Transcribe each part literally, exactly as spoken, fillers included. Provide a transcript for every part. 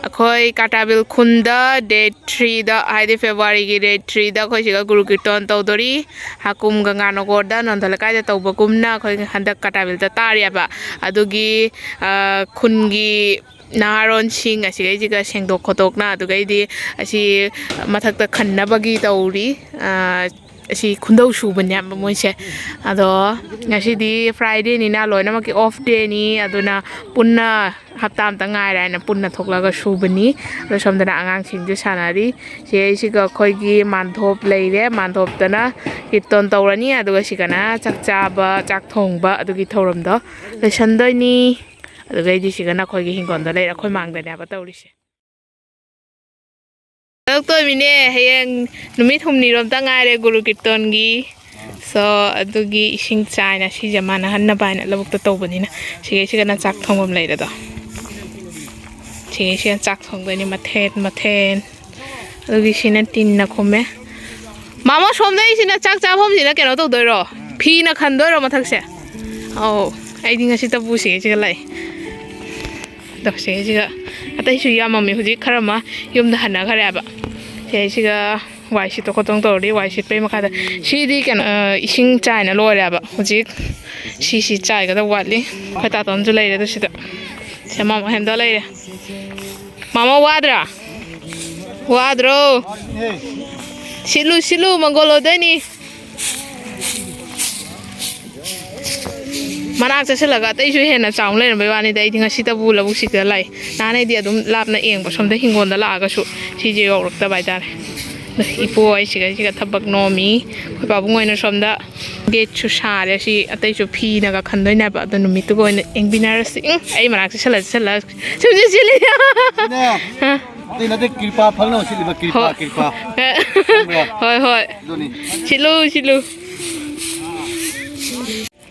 ꯑꯩꯈꯣꯏ ꯀꯥꯇꯥꯕꯤꯜ ꯈꯨꯟꯗ ꯗꯦꯠ ꯊ꯭ꯔꯤꯗ, ꯍꯥꯏꯗꯤ ꯐꯦꯕ꯭ꯔꯨꯋꯥꯔꯤꯒꯤ ꯗꯦꯠ ꯊ꯭ꯔꯤꯗ ꯑꯩꯈꯣꯏ ꯁꯤꯒ ꯒꯨꯔꯨ ꯀꯤꯔꯇꯣꯟ ꯇꯧꯗꯣꯔꯤ꯫ ꯍꯥꯀꯨꯝ ꯒꯪꯒꯥꯅꯒꯣꯔꯗ ꯅꯟꯗ ꯂꯩꯀꯥꯏꯗ ꯇꯧꯕꯒꯨꯝꯅ ꯑꯩꯈꯣꯏ ꯍꯟꯗꯛ ꯀꯥꯇꯥꯕꯤꯜꯗ ꯇꯥꯔꯤꯑꯕ꯫ ꯑꯗꯨꯒꯤ, ꯑ, ꯈꯨꯟꯒꯤ ꯅꯍꯥꯔꯣꯟꯁꯤꯡ ꯑꯁꯤꯒꯩꯁꯤꯒ ꯁꯦꯡꯗꯣꯛ ꯈꯣꯠꯇꯣꯛꯅ, ꯑꯗꯨꯒꯩꯗꯤ ꯑꯁꯤ ꯃꯊꯛꯇ ꯈꯟꯅꯕꯒꯤ ꯇꯧꯔꯤ꯫ ꯑ, ꯑꯁꯤ ꯈꯨꯟꯗꯧ ꯁꯨꯕꯅꯦꯕ ꯃꯣꯏꯁꯦ꯫ ꯑꯗꯣ ꯉꯁꯤꯗꯤ ꯐ꯭ꯔꯥꯏꯗꯦꯅꯤꯅ ꯂꯣꯏꯅꯃꯛꯀꯤ ꯑꯣꯐ ꯗꯦꯅꯤ꯫ ꯑꯗꯨꯅ ꯄꯨꯟꯅ ꯍꯞꯇꯥ ꯑꯝꯇ ꯉꯥꯏꯔꯦ ꯍꯥꯏꯅ ꯄꯨꯟꯅ ꯊꯣꯛꯂꯒ ꯁꯨꯕꯅꯤ꯫ ꯑꯗꯣ ꯁꯣꯝꯗꯅ ꯑꯉꯥꯡꯁꯤꯡꯁꯨ ꯁꯥꯟꯅꯔꯤ꯫ ꯁꯤ ꯑꯩꯁꯤꯒ ꯑꯩꯈꯣꯏꯒꯤ ꯃꯥꯟꯗꯣꯞ ꯂꯩꯔꯦ꯫ ꯃꯥꯟꯗꯣꯞꯇꯅ ꯀꯤꯔꯇꯣꯟ ꯇꯧꯔꯅꯤ꯫ ꯑꯗꯨꯒ ꯁꯤꯒꯅ ꯆꯥꯛ ꯆꯥꯕ, ꯆꯥꯛ ꯊꯣꯡꯕ ꯑꯗꯨꯒꯤ ꯊꯧꯔꯝꯗꯣ ꯂꯣꯏꯁꯟꯗꯣꯏꯅꯤ꯫ ꯑꯗꯨꯒꯩꯗꯤ ꯁꯤꯒꯅ ꯑꯩꯈꯣꯏꯒꯤ ꯍꯤꯡꯒꯣꯜꯗ ꯂꯩꯔꯦ, ꯑꯩꯈꯣꯏ ꯃꯥꯡꯗꯅꯦꯕ ꯇꯧꯔꯤꯁꯦ꯫ ꯇꯧꯔꯛꯇꯣꯏꯃꯤꯅꯦ, ꯍꯌꯦꯡ ꯅꯨꯃꯤꯠ ꯍꯨꯝꯅꯤꯔꯣꯝꯇ ꯉꯥꯏꯔꯦ ꯒꯨꯔꯨ ꯀꯤꯔꯇꯣꯟꯒꯤ꯫ ꯁꯣ, ꯑꯗꯨꯒꯤ ꯏꯁꯤꯡ ꯆꯥꯏꯅ ꯁꯤꯁꯦ ꯃꯥꯟꯅꯍꯟꯅꯕ ꯍꯥꯏꯅ ꯂꯧꯕꯨꯛꯇ ꯇꯧꯕꯅꯤꯅ꯫ ꯁꯤꯒꯩꯁꯤꯒꯅ ꯆꯥꯛ ꯊꯣꯡꯐꯝ ꯂꯩꯔꯦꯗꯣ꯫ ꯁꯤꯒꯩꯁꯤꯅ ꯆꯥꯛ ꯊꯣꯡꯗꯣꯏꯅꯤ, ꯃꯊꯦꯟ ꯃꯊꯦꯟ꯫ ꯑꯗꯨꯒꯤ ꯁꯤꯅ ꯇꯤꯟꯅ ꯈꯨꯝꯃꯦ꯫ ꯃꯥꯃꯣ, ꯁꯣꯝꯗꯩꯁꯤꯅ ꯆꯥꯛ ꯆꯥꯐꯝꯁꯤꯅ ꯀꯩꯅꯣ ꯇꯧꯗꯣꯏꯔꯣ? ꯐꯤꯅ ꯈꯟꯗꯣꯏꯔꯣ ꯃꯊꯛꯁꯦ? ꯑꯧ, ꯑꯩꯗꯤ ꯉꯁꯤ ꯇꯕꯨ ꯁꯤꯒꯩꯁꯤꯒ ꯂꯥꯛꯏ꯫ ꯑꯗꯣ ꯁꯤꯒꯩꯁꯤꯒ ꯑꯇꯩꯁꯨ ꯌꯥꯝꯃꯝꯃꯤ, ꯍꯧꯖꯤꯛ ꯈꯔ ꯑꯃ ꯌꯨꯝꯗ ꯍꯟꯅꯈ꯭ꯔꯦꯕ꯫ ꯁꯤꯒꯩꯁꯤꯒ ꯋꯥꯏ ꯁꯤꯠꯇꯣꯛ ꯈꯣꯠꯇꯣꯛ ꯇꯧꯔꯗꯤ, ꯋꯥꯏ ꯁꯤꯠꯄꯩ ꯃꯈꯥꯗ ꯁꯤꯗꯤ ꯀꯩꯅꯣ, ꯑ, ꯏꯁꯤꯡ ꯆꯥꯏꯅ ꯂꯣꯏꯔꯦꯕ꯫ ꯍꯧꯖꯤꯛ ꯁꯤꯁꯤ ꯆꯥꯏꯒꯗꯕ ꯋꯥꯠꯂꯤ꯫ ꯑꯩꯈꯣꯏ ꯇꯥꯇꯣꯟꯁꯨ ꯂꯩꯔꯦ ꯑꯗꯨ ꯁꯤꯗ꯫ ꯁꯦ ꯃꯥꯃꯣ ꯍꯦꯝꯗꯣ ꯂꯩꯔꯦ꯫ ꯃꯥꯃꯣ ꯋꯥꯗ꯭ꯔꯥ? ꯋꯥꯗ꯭ꯔꯣ? ꯁꯤꯠꯂꯨ, ꯁꯤꯠꯂꯨ, ꯃꯪꯒꯣꯜ ꯑꯣꯏꯗꯣꯏꯅꯤ꯫ ꯃꯅꯥꯛ ꯆꯠꯁꯤꯜꯂꯒ ꯑꯇꯩꯁꯨ ꯍꯦꯟꯅ ꯆꯥꯎꯅ ꯂꯩꯔꯝꯕꯩ ꯋꯥꯅꯤꯗ, ꯑꯩꯗꯤ ꯉꯁꯤ ꯇꯕꯨ ꯂꯧꯕꯨꯛꯁꯤꯗ ꯂꯥꯛꯏ꯫ ꯅꯍꯥꯟ ꯑꯩꯗꯤ ꯑꯗꯨꯝ ꯂꯥꯞꯅ ꯌꯦꯡꯕ, ꯁꯣꯝꯗ ꯍꯤꯡꯒꯣꯜꯗ ꯂꯥꯛꯑꯒꯁꯨ ꯁꯤꯁꯦ ꯌꯧꯔꯛꯇꯕ ꯍꯥꯏꯇꯥꯔꯦ꯫ ꯑꯗ ꯏꯄꯨ ꯑꯩꯁꯤꯒ, ꯑꯩꯁꯤꯒ ꯊꯕꯛ ꯅꯣꯝꯃꯤ꯫ ꯑꯩꯈꯣꯏ ꯄꯥꯕꯨꯡ ꯍꯣꯏꯅ ꯁꯣꯝꯗ ꯒꯦꯠꯁꯨ ꯁꯥꯔꯦ, ꯁꯤ ꯑꯇꯩꯁꯨ ꯐꯤꯅꯒ ꯈꯟꯗꯣꯏꯅꯦꯕ꯫ ꯑꯗꯣ ꯅꯨꯃꯤꯠꯇꯨꯒ ꯑꯣꯏꯅ ꯌꯦꯡꯕꯤꯅꯔꯁꯤ꯫ ꯎꯝ, ꯑꯩ ꯃꯅꯥꯛ ꯆꯠꯁꯤꯜꯂ, ꯆꯠꯁꯤꯜꯂ ꯁꯨꯝ ꯆꯦꯜꯂꯤ꯫ ꯏꯅꯦ, ꯑ꯫ ꯑꯇꯩ ꯅꯠꯇꯦ, ꯀ꯭ꯔꯤꯄꯥ ꯐꯪꯅꯕ ꯁꯤꯠꯂꯤꯕ, ꯀ꯭ꯔꯤꯄꯥ, ꯍꯣꯏ꯫ ꯀ꯭ꯔꯤꯄꯥ꯫ ꯈꯪꯕ꯭ꯔꯥ? ꯍꯣꯏ, ꯍꯣꯏ꯫ ꯑꯗꯨꯅꯤ꯫ ꯁꯤꯠꯂꯨ, ꯁꯤꯠꯂꯨ꯫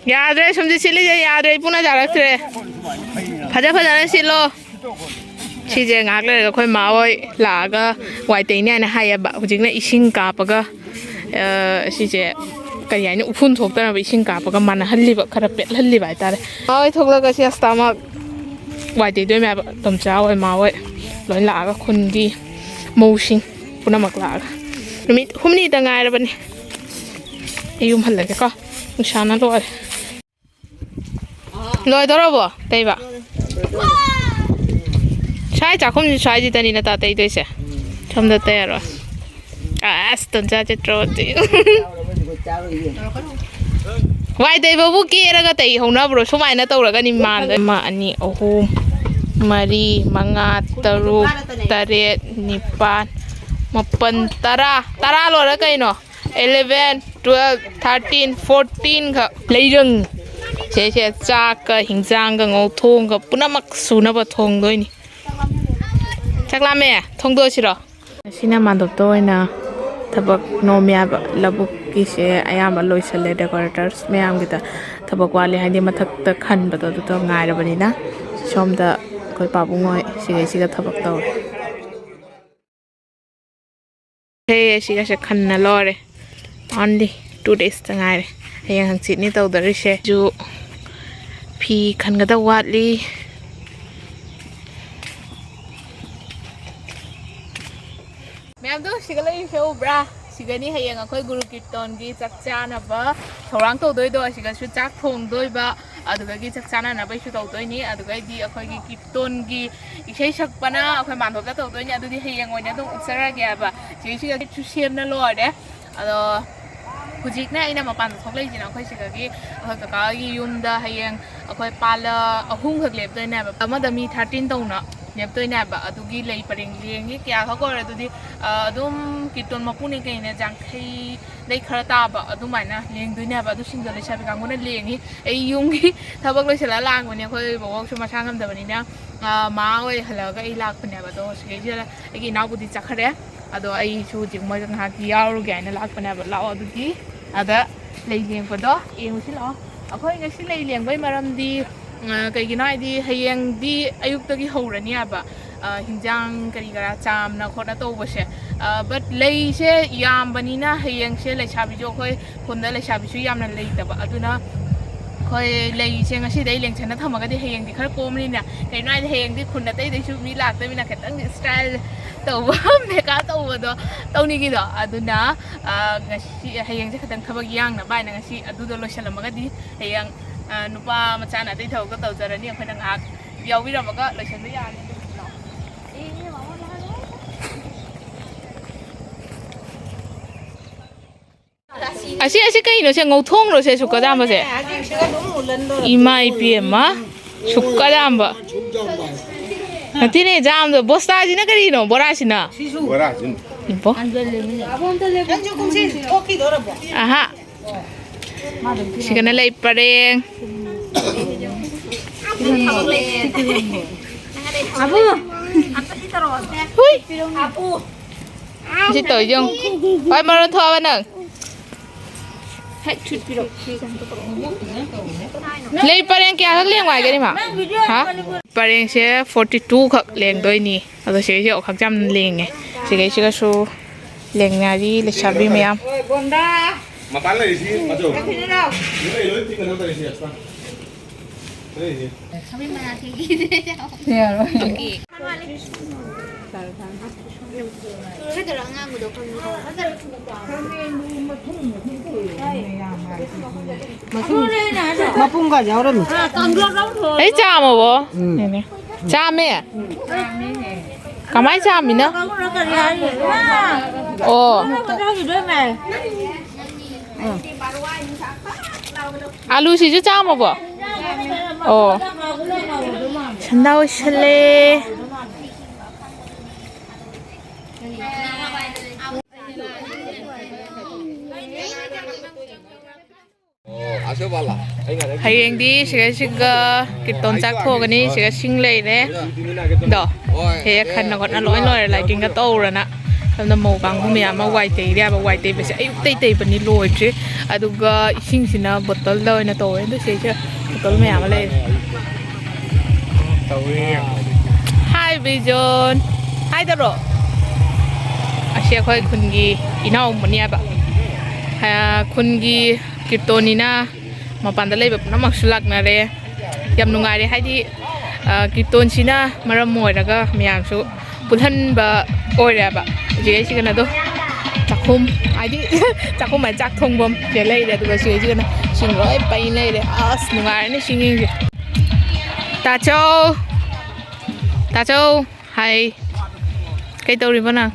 ꯌꯥꯗ꯭ꯔꯦ, ꯁꯨꯝꯁꯤ ꯁꯤꯠꯂꯤꯁꯦ ꯌꯥꯗ꯭ꯔꯦ, ꯏꯄꯨꯅ ꯌꯥꯔꯛꯇ꯭ꯔꯦ꯫ ꯐꯖ ꯐꯖꯅ ꯁꯤꯠꯂꯣ꯫ ꯁꯤꯁꯦ ꯉꯥꯏꯍꯥꯛ ꯂꯩꯔꯒ ꯑꯩꯈꯣꯏ ꯃꯥ ꯍꯣꯏ ꯂꯥꯛꯑꯒ ꯋꯥꯏ ꯇꯩꯅꯤ ꯍꯥꯏꯅ ꯍꯥꯏꯌꯦꯕ꯫ ꯍꯧꯖꯤꯛꯅ ꯏꯁꯤꯡ ꯀꯥꯞꯄꯒ, ꯑ, ꯁꯤꯁꯦ ꯀꯔꯤ ꯍꯥꯏꯅꯤ, ꯎꯐꯨꯟ ꯊꯣꯛꯇꯅꯕ ꯏꯁꯤꯡ ꯀꯥꯞꯄꯒ ꯃꯥꯟꯅꯍꯜꯂꯤꯕ, ꯈꯔ ꯄꯦꯠꯍꯜꯂꯤꯕ ꯍꯥꯏꯇꯥꯔꯦ꯫ ꯃꯥ ꯍꯣꯏ ꯊꯣꯛꯂꯒ ꯁꯤ ꯑꯁꯇꯥꯃꯛ ꯋꯥꯏ ꯇꯩꯗꯣꯏꯅꯦ ꯍꯥꯏꯕ, ꯇꯣꯝꯆꯥ ꯍꯣꯏ, ꯃꯥ ꯍꯣꯏ꯫ ꯂꯣꯏ ꯂꯥꯛꯑꯒ, ꯈꯨꯟꯒꯤ ꯃꯧꯁꯤꯡ ꯄꯨꯝꯅꯃꯛ ꯂꯥꯛꯑꯒ꯫ ꯅꯨꯃꯤꯠ ꯍꯨꯝꯅꯤꯗ ꯉꯥꯏꯔꯕꯅꯤ꯫ ꯑꯩ ꯌꯨꯝ ꯍꯜꯂꯒꯦꯀꯣ꯫ ꯅꯨꯡꯁꯥꯅ ꯂꯣꯏꯔꯦ꯫ ꯂꯣꯏꯗꯧꯔꯕꯣ ꯇꯩꯕ? ꯁ꯭ꯋꯥꯏ ꯆꯥꯛꯈꯨꯝꯁꯤ ꯁ꯭ꯋꯥꯏꯁꯤꯗꯅꯤ ꯅꯇꯥ ꯇꯩꯗꯣꯏꯁꯦ꯫ ꯁꯣꯝꯗ ꯇꯩꯔꯔꯣꯏ꯫ ꯑꯁ, ꯇꯟꯖꯥ ꯆꯠꯇ꯭ꯔꯕꯗꯤ꯫ ꯋꯥꯏ ꯇꯩꯕꯕꯨ ꯀꯦꯔꯒ ꯇꯩ ꯍꯧꯅꯕ꯭ꯔꯣ? ꯁꯨꯃꯥꯏꯅ ꯇꯧꯔꯒꯅꯤ ꯃꯥꯟꯗꯣꯏ꯫ ꯑꯃ, ꯑꯅꯤ, ꯑꯍꯨꯝ, ꯃꯔꯤ, ꯃꯉꯥ, ꯇꯔꯨꯛ, ꯇꯔꯦꯠ, ꯅꯤꯄꯥꯜ, ꯃꯥꯄꯜ, ꯇꯔꯥ꯫ ꯇꯔꯥ ꯂꯣꯏꯔ ꯀꯩꯅꯣ? Eleven, twelve, thirteen, fourteen ꯈꯛ ꯂꯩꯔꯪ꯫ ꯁꯦ, ꯁꯦ, ꯆꯥꯛꯀ ꯍꯤꯟꯖꯥꯡꯒ ꯉꯧ ꯊꯣꯡꯒ ꯄꯨꯝꯅꯃꯛ ꯁꯨꯅꯕ ꯊꯣꯡꯗꯣꯏꯅꯤ꯫ ꯆꯥꯛ ꯂꯥꯝꯃꯦ, ꯊꯣꯡꯗꯣꯛꯑꯁꯤꯔꯣ? ꯉꯁꯤꯅ ꯃꯥꯟꯗꯣꯞꯇ ꯑꯣꯏꯅ ꯊꯕꯛ ꯅꯣꯝ ꯌꯥꯕ ꯂꯧꯕꯨꯛꯀꯤꯁꯦ ꯑꯌꯥꯝꯕ ꯂꯣꯏꯁꯜꯂꯦ꯫ Decorators ꯃꯌꯥꯝꯒꯤꯗ ꯊꯕꯛ ꯋꯥꯠꯂꯤ ꯍꯥꯏꯗꯤ ꯃꯊꯛꯇ ꯈꯟꯕꯗꯣ ꯑꯗꯨꯗꯣ ꯉꯥꯏꯔꯕꯅꯤꯅ꯫ ꯁꯣꯝꯗ ꯑꯩꯈꯣꯏ ꯄꯥꯕꯨꯡ ꯍꯣꯏ ꯁꯤꯒꯩꯁꯤꯒ ꯊꯕꯛ ꯇꯧꯔꯤ꯫ ꯍꯦ, ꯁꯤꯒꯁꯦ ꯈꯟꯅ ꯂꯣꯏꯔꯦ꯫ Only two daysꯇ ꯉꯥꯏꯔꯦ꯫ ꯍꯌꯦꯡ ꯍꯪꯆꯤꯠꯅꯤ ꯇꯧꯗꯣꯔꯤꯁꯦ꯫ ꯖꯨ ꯐꯤ ꯈꯟꯒꯗꯕ ꯋꯥꯠꯂꯤ꯫ ꯃꯌꯥꯝꯗꯣ ꯁꯤꯒ ꯂꯩꯔꯤꯁꯦ ꯎꯕ꯭ꯔꯥ? ꯁꯤꯒꯅꯤ ꯍꯌꯦꯡ ꯑꯩꯈꯣꯏ ꯒꯨꯔꯨ ꯀꯤꯔꯇꯣꯟꯒꯤ ꯆꯥꯛ ꯆꯥꯅꯕ ꯊꯧꯔꯥꯡ ꯇꯧꯗꯣꯏꯗꯣ꯫ ꯑꯁꯤꯒꯁꯨ ꯆꯥꯛ ꯊꯣꯡꯗꯣꯏꯕ, ꯑꯗꯨꯗꯒꯤ ꯆꯥꯛ ꯆꯥꯅꯅꯕꯩꯁꯨ ꯇꯧꯗꯣꯏꯅꯤ꯫ ꯑꯗꯨꯒꯩꯗꯤ ꯑꯩꯈꯣꯏꯒꯤ ꯀꯤꯔꯇꯣꯟꯒꯤ ꯏꯁꯩ ꯁꯛꯄꯅ ꯑꯩꯈꯣꯏ ꯃꯥꯟꯗꯣꯞꯇ ꯇꯧꯗꯣꯏꯅꯤ꯫ ꯑꯗꯨꯗꯤ ꯍꯌꯦꯡ ꯑꯣꯏꯅ ꯑꯗꯨꯝ ꯎꯠꯆꯔꯒꯦꯕ꯫ ꯆꯦꯁꯤꯒꯁꯨ ꯁꯦꯝꯅ ꯂꯣꯏꯔꯦ꯫ ꯑꯗꯣ ꯍꯧꯖꯤꯛꯅ ꯑꯩꯅ ꯃꯄꯥꯟꯗ ꯊꯣꯛꯂꯛꯏꯁꯤꯅ ꯑꯩꯈꯣꯏ ꯁꯤꯗꯒꯤ ꯑꯩꯈꯣꯏ ꯀꯀꯥꯒꯤ ꯌꯨꯝꯗ ꯍꯌꯦꯡ ꯑꯩꯈꯣꯏ ꯄꯥꯂ ꯑꯍꯨꯝꯈꯛ ꯂꯦꯞꯇꯣꯏꯅꯦꯕ꯫ ꯑꯃꯗ ꯃꯤ thirteen ꯇꯧꯅ ꯂꯦꯞꯇꯣꯏꯅꯦꯕ꯫ ꯑꯗꯨꯒꯤ ꯂꯩ ꯄꯔꯦꯡ ꯂꯦꯡꯒꯤ ꯀꯌꯥꯈꯛ ꯑꯣꯏꯔꯦ꯫ ꯑꯗꯨꯗꯤ, ꯑ, ꯑꯗꯨꯝ ꯀꯤꯔꯇꯣꯟ ꯃꯄꯨꯅꯦ ꯀꯩꯅꯦ ꯌꯥꯡꯈꯩꯗꯩ ꯈꯔ ꯇꯥꯕ ꯑꯗꯨꯃꯥꯏꯅ ꯂꯦꯡꯗꯣꯏꯅꯦꯕ꯫ ꯑꯗꯨꯁꯤꯡꯗꯣ ꯂꯩꯁꯥꯕꯤ ꯀꯥꯡꯕꯨꯅ ꯂꯦꯡꯉꯤ꯫ ꯑꯩ ꯌꯨꯝꯒꯤ ꯊꯕꯛ ꯂꯣꯏꯁꯤꯜꯂꯒ ꯂꯥꯛꯄꯅꯦ꯫ ꯑꯩꯈꯣꯏ ꯕꯣꯕꯣꯛꯁꯨ ꯃꯁꯥ ꯉꯝꯗꯕꯅꯤꯅ, ꯑ, ꯃꯥ ꯑꯣꯏ ꯍꯜꯂꯛꯑꯒ ꯑꯩ ꯂꯥꯛꯄꯅꯦꯕ꯫ ꯑꯗꯣ ꯁꯤꯗꯩꯁꯤꯗ ꯑꯩꯒꯤ ꯏꯅꯥꯎꯕꯨꯗꯤ ꯆꯠꯈ꯭ꯔꯦ꯫ ꯑꯗꯣ ꯑꯩꯁꯨ ꯍꯧꯖꯤꯛ ꯃꯣꯏꯒ ꯉꯥꯏꯍꯥꯛꯇꯤ ꯌꯥꯎꯔꯨꯒꯦ ꯍꯥꯏꯅ ꯂꯥꯛꯄꯅꯦꯕ꯫ ꯂꯥꯛꯑꯣ ꯑꯗꯨꯗꯤ꯫ ꯑꯗ ꯂꯩ ꯂꯦꯡꯕꯗꯣ ꯌꯦꯡꯉꯨꯁꯤ ꯂꯥꯛꯑꯣ꯫ ꯑꯩꯈꯣꯏ ꯉꯁꯤ ꯂꯩ ꯂꯦꯡꯕꯩ ꯃꯔꯝꯗꯤ, ꯑ, ꯀꯩꯒꯤꯅꯣ ꯍꯥꯏꯗꯤ ꯍꯌꯦꯡꯗꯤ ꯑꯌꯨꯛꯇꯒꯤ ꯍꯧꯔꯅꯤ ꯍꯥꯏꯕ, ꯑ, ꯍꯤꯟꯖꯥꯡ ꯀꯔꯤ ꯀꯔꯥ ꯆꯥꯝꯅ ꯈꯣꯠꯅ ꯇꯧꯕꯁꯦ꯫ ꯑ, but ꯂꯩꯁꯦ ꯌꯥꯝꯕꯅꯤꯅ ꯍꯌꯦꯡꯁꯦ ꯂꯩꯁꯥꯕꯤꯁꯨ, ꯑꯩꯈꯣꯏ ꯈꯨꯟꯗ ꯂꯩꯁꯥꯕꯤꯁꯨ ꯌꯥꯝꯅ ꯂꯩꯇꯕ꯫ ꯑꯗꯨꯅ ꯑꯩꯈꯣꯏ ꯂꯩꯁꯦ ꯉꯁꯤꯗꯩ ꯂꯦꯡꯁꯟꯅ ꯊꯝꯃꯒꯗꯤ ꯍꯌꯦꯡꯗꯤ ꯈꯔ ꯀꯣꯝꯕꯅꯤꯅ, ꯀꯩꯅꯣ ꯍꯥꯏꯗꯤ ꯍꯌꯦꯡꯗꯤ ꯈꯨꯟ ꯑꯇꯩꯗꯩꯁꯨ ꯃꯤ ꯂꯥꯛꯇꯕꯅꯤꯅ ꯈꯤꯇꯪ style ꯇꯧꯕ, makeup ꯇꯧꯕꯗꯣ ꯇꯧꯅꯤꯡꯉꯤꯗꯣ꯫ ꯑꯗꯨꯅ, ꯑ, ꯉꯁꯤ, ꯍꯌꯦꯡꯁꯦ ꯈꯤꯇꯪ ꯊꯕꯛ ꯌꯥꯡꯅꯕ ꯍꯥꯏꯅ ꯉꯁꯤ ꯑꯗꯨꯗꯣ ꯂꯣꯏꯁꯜꯂꯝꯃꯒꯗꯤ ꯍꯌꯦꯡ, ꯑ, ꯅꯨꯄꯥ ꯃꯆꯥꯅ ꯑꯇꯩ ꯊꯕꯛꯇꯣ ꯇꯧꯖꯔꯅꯤ, ꯑꯩꯈꯣꯏꯅ ꯉꯥꯏꯍꯥꯛ ꯌꯥꯎꯕꯤꯔꯝꯃꯒ ꯂꯣꯏꯁꯟꯕ ꯌꯥꯔꯅꯤ꯫ ꯑꯗꯨꯝ ꯂꯥꯛꯑꯣ꯫ ꯑꯁꯤ, ꯑꯁꯤ ꯀꯩꯅꯣ? ꯁꯦ ꯉꯧꯊꯣꯡꯔꯣ ꯁꯦ, ꯁꯨꯛꯀ ꯆꯥꯝꯕꯁꯦ? ꯏꯃꯥ ꯏꯄꯦꯝꯃ, ꯁꯨꯛꯀ ꯆꯥꯝꯕ꯫ ꯅꯠꯇꯦꯅꯦ, ꯖꯥꯝꯗꯣ꯫ ꯕꯣꯁꯇꯥꯁꯤꯅ ꯀꯔꯤꯅꯣ? ꯕꯣꯔꯥꯁꯤꯅ? ꯕꯣꯔꯥꯁꯤꯅ꯫ ꯏꯕꯣ꯫ ꯑꯍꯥ꯫ ꯁꯤꯒꯅ ꯂꯩ ꯄꯔꯦꯡ꯫ ꯍꯨꯏ꯫ ꯁꯤ ꯇꯧꯔꯤꯁꯦ ꯌꯦꯡꯉꯨ꯫ ꯍꯣꯏ, ꯃꯔꯣꯟ ꯊꯣꯛꯑꯕ ꯅꯪ? ꯂꯩ ꯄꯔꯦꯡ ꯀꯌꯥꯈꯛ ꯂꯦꯡꯉꯣ ꯍꯥꯏꯒꯦ, ꯏꯃꯥ? ꯍꯥ? ꯄꯔꯦꯡꯁꯦ forty two ꯈꯛ ꯂꯦꯡꯗꯣꯏꯅꯤ꯫ ꯑꯗꯣ ꯁꯤꯒꯩꯁꯦ ꯌꯦꯡꯉꯣ, ꯈꯛ ꯌꯥꯝ ꯂꯦꯡꯉꯦ꯫ ꯁꯤꯒꯩꯁꯤꯒꯁꯨ ꯂꯦꯡꯅꯔꯤ ꯂꯩꯁꯥꯕꯤ ꯃꯌꯥꯝ꯫ ꯃꯄꯥꯟ ꯂꯩꯔꯤꯁꯤ, ꯑꯗꯣ꯫ ꯂꯣꯏ, ꯂꯣꯏ ꯊꯤꯡꯒꯅꯨ ꯇꯧꯔꯤꯁꯤ, ꯑꯁ꯫ ꯃꯄꯨꯝꯒ ꯌꯥꯎꯔꯝꯃꯤ꯫ ꯑꯩ ꯆꯥꯝꯃꯕꯣ? ꯎꯝ꯫ ꯅꯦꯅꯦ꯫ ꯆꯥꯝꯃꯦ? ꯀꯃꯥꯏ ꯆꯥꯝꯃꯤꯅꯣ? ꯑꯣ꯫ ꯑꯥꯂꯨꯁꯤꯁꯨ ꯆꯥꯝꯃꯕꯣ? ꯑꯣ꯫ ꯁꯟꯗꯥ ꯑꯣꯏꯁꯜꯂꯦ꯫ ꯍꯌꯦꯡꯗꯤ ꯁꯤꯒ, ꯁꯤꯒ ꯀꯤꯔꯇꯣꯟ ꯆꯥꯛ ꯊꯣꯡꯒꯅꯤ꯫ ꯁꯤꯒ ꯁꯤꯡ ꯂꯩꯔꯦ꯫ ꯗꯣ꯫ ꯍꯦꯛ ꯈꯟꯅ ꯈꯣꯠꯅ ꯂꯣꯏ ꯂꯣꯏꯔꯦ꯫ Lighting ꯒ ꯇꯧꯔꯅ꯫ ꯁꯣꯝꯗ ꯃꯧ ꯀꯥꯡꯕꯨ ꯃꯌꯥꯝ ꯑꯃ ꯋꯥꯏ ꯇꯩꯔꯤ ꯍꯥꯏꯕ꯫ ꯋꯥꯏ ꯇꯩꯕꯁꯦ ꯑꯌꯨꯛꯇꯩ ꯇꯩꯕꯅꯤ, ꯂꯣꯏꯗ꯭ꯔꯤ꯫ ꯑꯗꯨꯒ ꯏꯁꯤꯡꯁꯤꯅ bottle ꯗ ꯑꯣꯏꯅ ꯇꯧꯋꯦ꯫ ꯑꯗꯨ ꯁꯤꯁꯦ bottle ꯃꯌꯥꯝ ꯑꯃ ꯂꯩꯔꯦ꯫ ꯍꯥꯏ ꯕꯤꯖꯣꯟ꯫ ꯍꯥꯏꯗꯔꯣ? ꯑꯁꯤ ꯑꯩꯈꯣꯏ ꯈꯨꯟꯒꯤ ꯏꯅꯥꯎ ꯑꯃꯅꯤ ꯍꯥꯏꯕ꯫ ꯑ, ꯈꯨꯟꯒꯤ ꯀꯤꯔꯇꯣꯟꯅꯤꯅ ꯃꯄꯥꯟꯗ ꯂꯩꯕ ꯄꯨꯝꯅꯃꯛꯁꯨ ꯂꯥꯛꯅꯔꯦ꯫ ꯌꯥꯝ ꯅꯨꯡꯉꯥꯏꯔꯦ, ꯍꯥꯏꯗꯤ, ꯑ, ꯀꯤꯔꯇꯣꯟꯁꯤꯅ ꯃꯔꯝ ꯑꯣꯏꯔꯒ ꯃꯌꯥꯝꯁꯨ ꯄꯨꯜꯍꯟꯕ ꯑꯣꯏꯔꯦꯕ꯫ ꯍꯧꯖꯤꯛ ꯑꯩꯁꯤ ꯀꯩꯅꯣꯗꯣ, ꯆꯥꯛꯈꯨꯝ, ꯍꯥꯏꯗꯤ, ꯆꯥꯛꯈꯨꯝ ꯍꯥꯏꯗꯤ ꯆꯥꯛ ꯊꯣꯡꯐꯝ ꯁꯤꯗ ꯂꯩꯔꯦ, ꯑꯗꯨꯒ ꯁꯤ ꯍꯧꯖꯤꯛ ꯀꯩꯅꯣ ꯁꯤꯡ ꯂꯣꯏ ꯄꯩ ꯂꯩꯔꯦ꯫ ꯑꯁ, ꯅꯨꯡꯉꯥꯏꯔꯅꯤ ꯁꯤꯡꯁꯦ꯫ ꯇꯥꯆꯧ! ꯇꯥꯆꯧ! ꯍꯥꯏ꯫ ꯀꯩ ꯇꯧꯔꯤꯕ ꯅꯪ?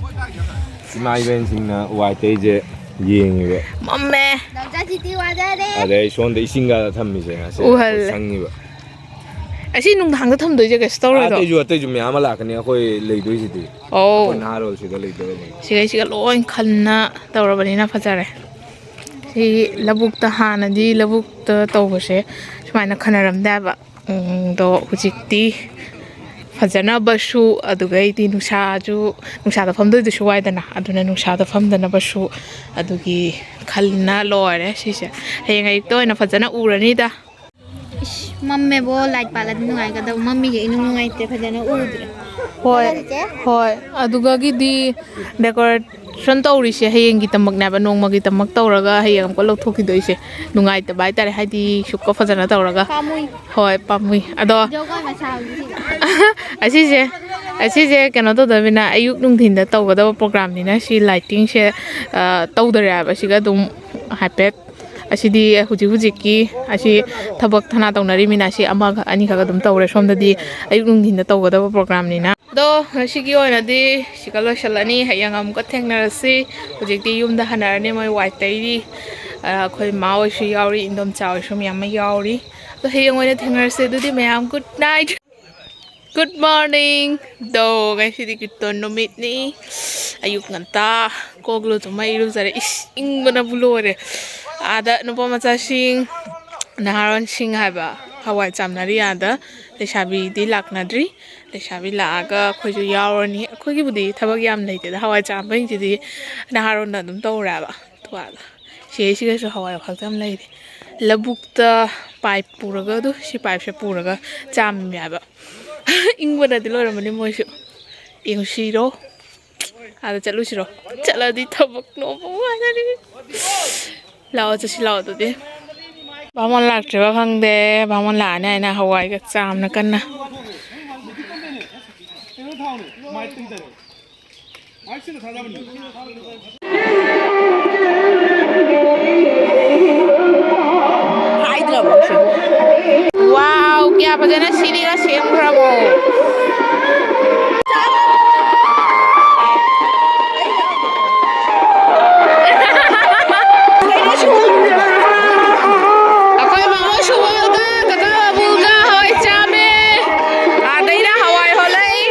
ꯏꯃꯥ ꯏꯕꯦꯟꯁꯤꯡꯅ ꯋꯥꯏ ꯇꯩꯁꯦ ꯌꯦꯡꯉꯤꯕ꯫ ꯃꯝꯃꯦ꯫ ꯅꯥꯎꯆꯥ ꯁꯤꯗꯤ ꯋꯥꯖꯔꯦ꯫ ꯑꯗꯩ ꯁꯣꯝꯗ ꯏꯁꯤꯡꯒ ꯊꯝꯃꯤꯁꯦ ꯉꯁꯤ ꯎꯍꯜꯂꯦ꯫ ꯑꯩꯈꯣꯏ ꯁꯪꯉꯤꯕ꯫ ꯑꯁꯤ ꯅꯨꯡꯗꯥꯡꯗ ꯊꯝꯗꯣꯏꯁꯦ ꯀꯩꯁꯨ ꯇꯧꯔꯣꯏꯗ꯭ꯔꯣ? ꯑꯇꯩꯁꯨ, ꯑꯇꯩꯁꯨ ꯃꯌꯥꯝ ꯑꯃ ꯂꯥꯛꯀꯅꯤ, ꯑꯩꯈꯣꯏ ꯂꯩꯗꯣꯏꯁꯤꯗꯤ꯫ ꯑꯧ꯫ ꯑꯩꯈꯣꯏ ꯅꯍꯥꯔꯣꯜ ꯁꯤꯗ ꯂꯩꯗꯣꯏꯔꯕꯅꯤ꯫ ꯁꯤꯈꯩꯁꯤꯒ ꯂꯣꯏ ꯈꯟꯅ ꯇꯧꯔꯕꯅꯤꯅ ꯐꯖꯔꯦ꯫ ꯁꯤ ꯂꯧꯕꯨꯛꯇ, ꯍꯥꯟꯅꯗꯤ ꯂꯧꯕꯨꯛꯇ ꯇꯧꯕꯁꯦ ꯁꯨꯃꯥꯏꯅ ꯈꯟꯅꯔꯝꯗꯦ ꯍꯥꯏꯕ꯫ ꯎꯝ, ꯑꯗꯣ ꯍꯧꯖꯤꯛꯇꯤ ꯐꯖꯅꯕꯁꯨ, ꯑꯗꯨꯒꯩꯗꯤ ꯅꯨꯡꯁꯥꯁꯨ, ꯅꯨꯡꯁꯥꯗ ꯐꯝꯗꯣꯏꯗꯨꯁꯨ ꯋꯥꯏꯗꯅ, ꯑꯗꯨꯅ ꯅꯨꯡꯁꯥꯗ ꯐꯝꯗꯅꯕꯁꯨ ꯑꯗꯨꯒꯤ ꯈꯜꯅ ꯂꯣꯏꯔꯦ ꯁꯤꯁꯦ꯫ ꯍꯌꯦꯡ ꯑꯌꯨꯛꯇ ꯑꯣꯏꯅ ꯐꯖꯅ ꯎꯔꯅꯤꯗ꯫ ꯏꯁ, ꯃꯝꯃꯦꯕꯣ, ꯂꯥꯏꯠ ꯄꯥꯜꯂꯗꯤ ꯅꯨꯡꯉꯥꯏꯒꯗꯕ, ꯃꯝꯃꯤꯒꯦ ꯏꯅꯨꯡ ꯅꯨꯡꯉꯥꯏꯇꯦ, ꯐꯖꯅ ꯎꯗ꯭ꯔꯦ꯫ ꯍꯣꯏ, ꯀꯣꯏꯔꯛꯁꯦ꯫ ꯍꯣꯏ, ꯑꯗꯨꯒꯒꯤꯗꯤ ꯗꯦꯀꯣꯔꯦꯁꯟ ꯇꯧꯔꯤꯁꯦ ꯍꯌꯦꯡꯒꯤꯗꯃꯛꯅꯦꯕ, ꯅꯣꯡꯃꯒꯤꯗꯃꯛ ꯇꯧꯔꯒ ꯍꯌꯦꯡ ꯑꯃꯨꯛꯀ ꯂꯧꯊꯣꯛꯈꯤꯗꯣꯏꯁꯦ꯫ ꯅꯨꯡꯉꯥꯏꯇꯕ ꯍꯥꯏꯇꯥꯔꯦ, ꯍꯥꯏꯗꯤ ꯁꯨꯛꯀ ꯐꯖꯅ ꯇꯧꯔꯒ꯫ ꯄꯥꯝꯃꯨꯏ꯫ ꯍꯣꯏ, ꯄꯥꯝꯃꯨꯏ꯫ ꯑꯗꯣ ꯖꯒꯣꯏ ꯃꯁꯥ ꯍꯧꯖꯤꯛ꯫ ꯑꯁꯤꯁꯦ, ꯑꯁꯤꯁꯦ ꯀꯩꯅꯣ ꯇꯧꯗꯕꯅꯤꯅ, ꯑꯌꯨꯛ ꯅꯨꯡꯊꯤꯟꯗ ꯇꯧꯒꯗꯕ ꯄ꯭ꯔꯣꯒ꯭ꯔꯥꯝꯅꯤꯅ ꯁꯤ ꯂꯥꯏꯇꯤꯡꯁꯦ, ꯑ, ꯇꯧꯗꯔꯦ ꯍꯥꯏꯕ꯫ ꯁꯤꯒ ꯑꯗꯨꯝ ꯍꯥꯏꯐꯦꯠ, ꯑꯁꯤꯗꯤ ꯍꯧꯖꯤꯛ ꯍꯧꯖꯤꯛꯀꯤ, ꯑꯁꯤ ꯊꯕꯛ ꯊꯅꯥ ꯇꯧꯅꯔꯤꯃꯤꯅ ꯑꯁꯤ ꯑꯃꯈꯛ ꯑꯅꯤꯈꯛ ꯑꯗꯨꯝ ꯇꯧꯔꯦ꯫ ꯁꯣꯝꯗꯗꯤ ꯑꯌꯨꯛ ꯅꯨꯡꯊꯤꯟꯗ ꯇꯧꯒꯗꯕ ꯄ꯭ꯔꯣꯒ꯭ꯔꯥꯝꯅꯤꯅ꯫ ꯑꯗꯣ ꯉꯁꯤꯒꯤ ꯑꯣꯏꯅꯗꯤ ꯁꯤꯒ ꯂꯣꯏꯁꯤꯜꯂꯅꯤ꯫ ꯍꯌꯦꯡ ꯑꯃꯨꯛꯀ ꯊꯦꯡꯅꯔꯁꯤ꯫ ꯍꯧꯖꯤꯛꯇꯤ ꯌꯨꯝꯗ ꯍꯟꯅꯔꯅꯤ꯫ ꯃꯣꯏ ꯋꯥꯏ ꯇꯩꯔꯤ꯫ ꯑ, ꯑꯩꯈꯣꯏ ꯃꯥ ꯍꯣꯏꯁꯨ ꯌꯥꯎꯔꯤ, ꯏꯟꯗꯣꯝꯆꯥ ꯍꯣꯏꯁꯨ ꯃꯌꯥꯝ ꯑꯃ ꯌꯥꯎꯔꯤ꯫ ꯑꯗꯣ ꯍꯌꯦꯡ ꯑꯣꯏꯅ ꯊꯦꯡꯅꯔꯁꯤ꯫ ꯑꯗꯨꯗꯤ ꯃꯌꯥꯝ good night, good morning꯫ ꯗꯣ ꯉꯁꯤꯗꯤ ꯀꯤꯔꯇꯣꯟ ꯅꯨꯃꯤꯠꯅꯤ꯫ ꯑꯌꯨꯛ ꯉꯟꯇꯥ ꯀꯣꯛ ꯂꯨ ꯇꯨꯝꯃ ꯏꯔꯨꯖꯔꯦ꯫ ꯏꯁ, ꯏꯪꯕꯅꯕꯨ ꯂꯣꯏꯔꯦ꯫ ꯑꯥꯗ ꯅꯨꯄꯥ ꯃꯆꯥꯁꯤꯡ, ꯅꯍꯥꯔꯣꯟꯁꯤꯡ ꯍꯥꯏꯕ, ꯍꯋꯥꯏ ꯆꯥꯝꯅꯔꯤ ꯑꯥꯗ꯫ ꯂꯩꯁꯥꯕꯤꯗꯤ ꯂꯥꯛꯅꯗ꯭ꯔꯤ꯫ ꯂꯩꯁꯥꯕꯤ ꯂꯥꯛꯑꯒ ꯑꯩꯈꯣꯏꯁꯨ ꯌꯥꯎꯔꯅꯤ꯫ ꯑꯩꯈꯣꯏꯒꯤꯕꯨꯗꯤ ꯊꯕꯛ ꯌꯥꯝ ꯂꯩꯇꯦꯗ, ꯍꯋꯥꯏ ꯆꯥꯝꯕꯁꯤꯡꯁꯤꯗꯤ ꯅꯍꯥꯔꯣꯟꯅ ꯑꯗꯨꯝ ꯇꯧꯔꯦꯕ꯫ ꯊꯨꯋꯥꯗ ꯁꯤꯁꯤꯒꯁꯨ ꯍꯋꯥꯏ ꯋꯥꯐꯜ ꯌꯥꯝ ꯂꯩꯔꯤ꯫ ꯂꯧꯕꯨꯛꯇ ꯄꯥꯏꯞ ꯄꯨꯔꯒ, ꯑꯗꯨ ꯁꯤ ꯄꯥꯏꯞꯁꯦ ꯄꯨꯔꯒ ꯆꯥꯝꯃꯦꯕ꯫ ꯏꯪꯕꯅꯗꯤ ꯂꯣꯏꯔꯝꯃꯅꯤ ꯃꯣꯏꯁꯨ꯫ ꯌꯦꯡꯉꯨꯁꯤꯔꯣ? ꯑꯥꯗ ꯆꯠꯂꯨꯁꯤꯔꯣ? ꯆꯠꯂꯗꯤ ꯊꯕꯛ ꯅꯣꯝꯕ ꯋꯥꯅꯔꯤ꯫ ꯂꯥꯛꯑꯣ, ꯆꯠꯁꯤ ꯂꯥꯛꯑꯣ ꯑꯗꯨꯗꯤ꯫ ꯕꯥꯃꯣꯟ ꯂꯥꯛꯇ꯭ꯔꯤꯕ ꯈꯪꯗꯦ꯫ ꯕꯥꯃꯣꯟ ꯂꯥꯛꯑꯅꯤ ꯍꯥꯏꯅ ꯍꯋꯥꯏꯒ ꯆꯥꯝꯅ ꯀꯟꯅ꯫ ꯍꯥꯏꯗ꯭ꯔꯕꯣ ꯁꯤ? ꯋꯥꯎ, ꯀꯌꯥ ꯐꯖꯅ ꯁꯤꯅꯤꯒ ꯁꯦꯝꯈ꯭ꯔꯕꯣ꯫ ꯑꯩꯈꯣꯏ ꯃꯃꯣ ꯁꯨꯕꯣꯜꯒ ꯀꯀꯥ ꯕꯥꯕꯨꯜꯒ ꯍꯋꯥꯏ ꯆꯥꯃꯦ꯫ ꯑꯥꯗꯩꯅ ꯍꯋꯥꯏ ꯍꯣꯜꯂꯛꯏ꯫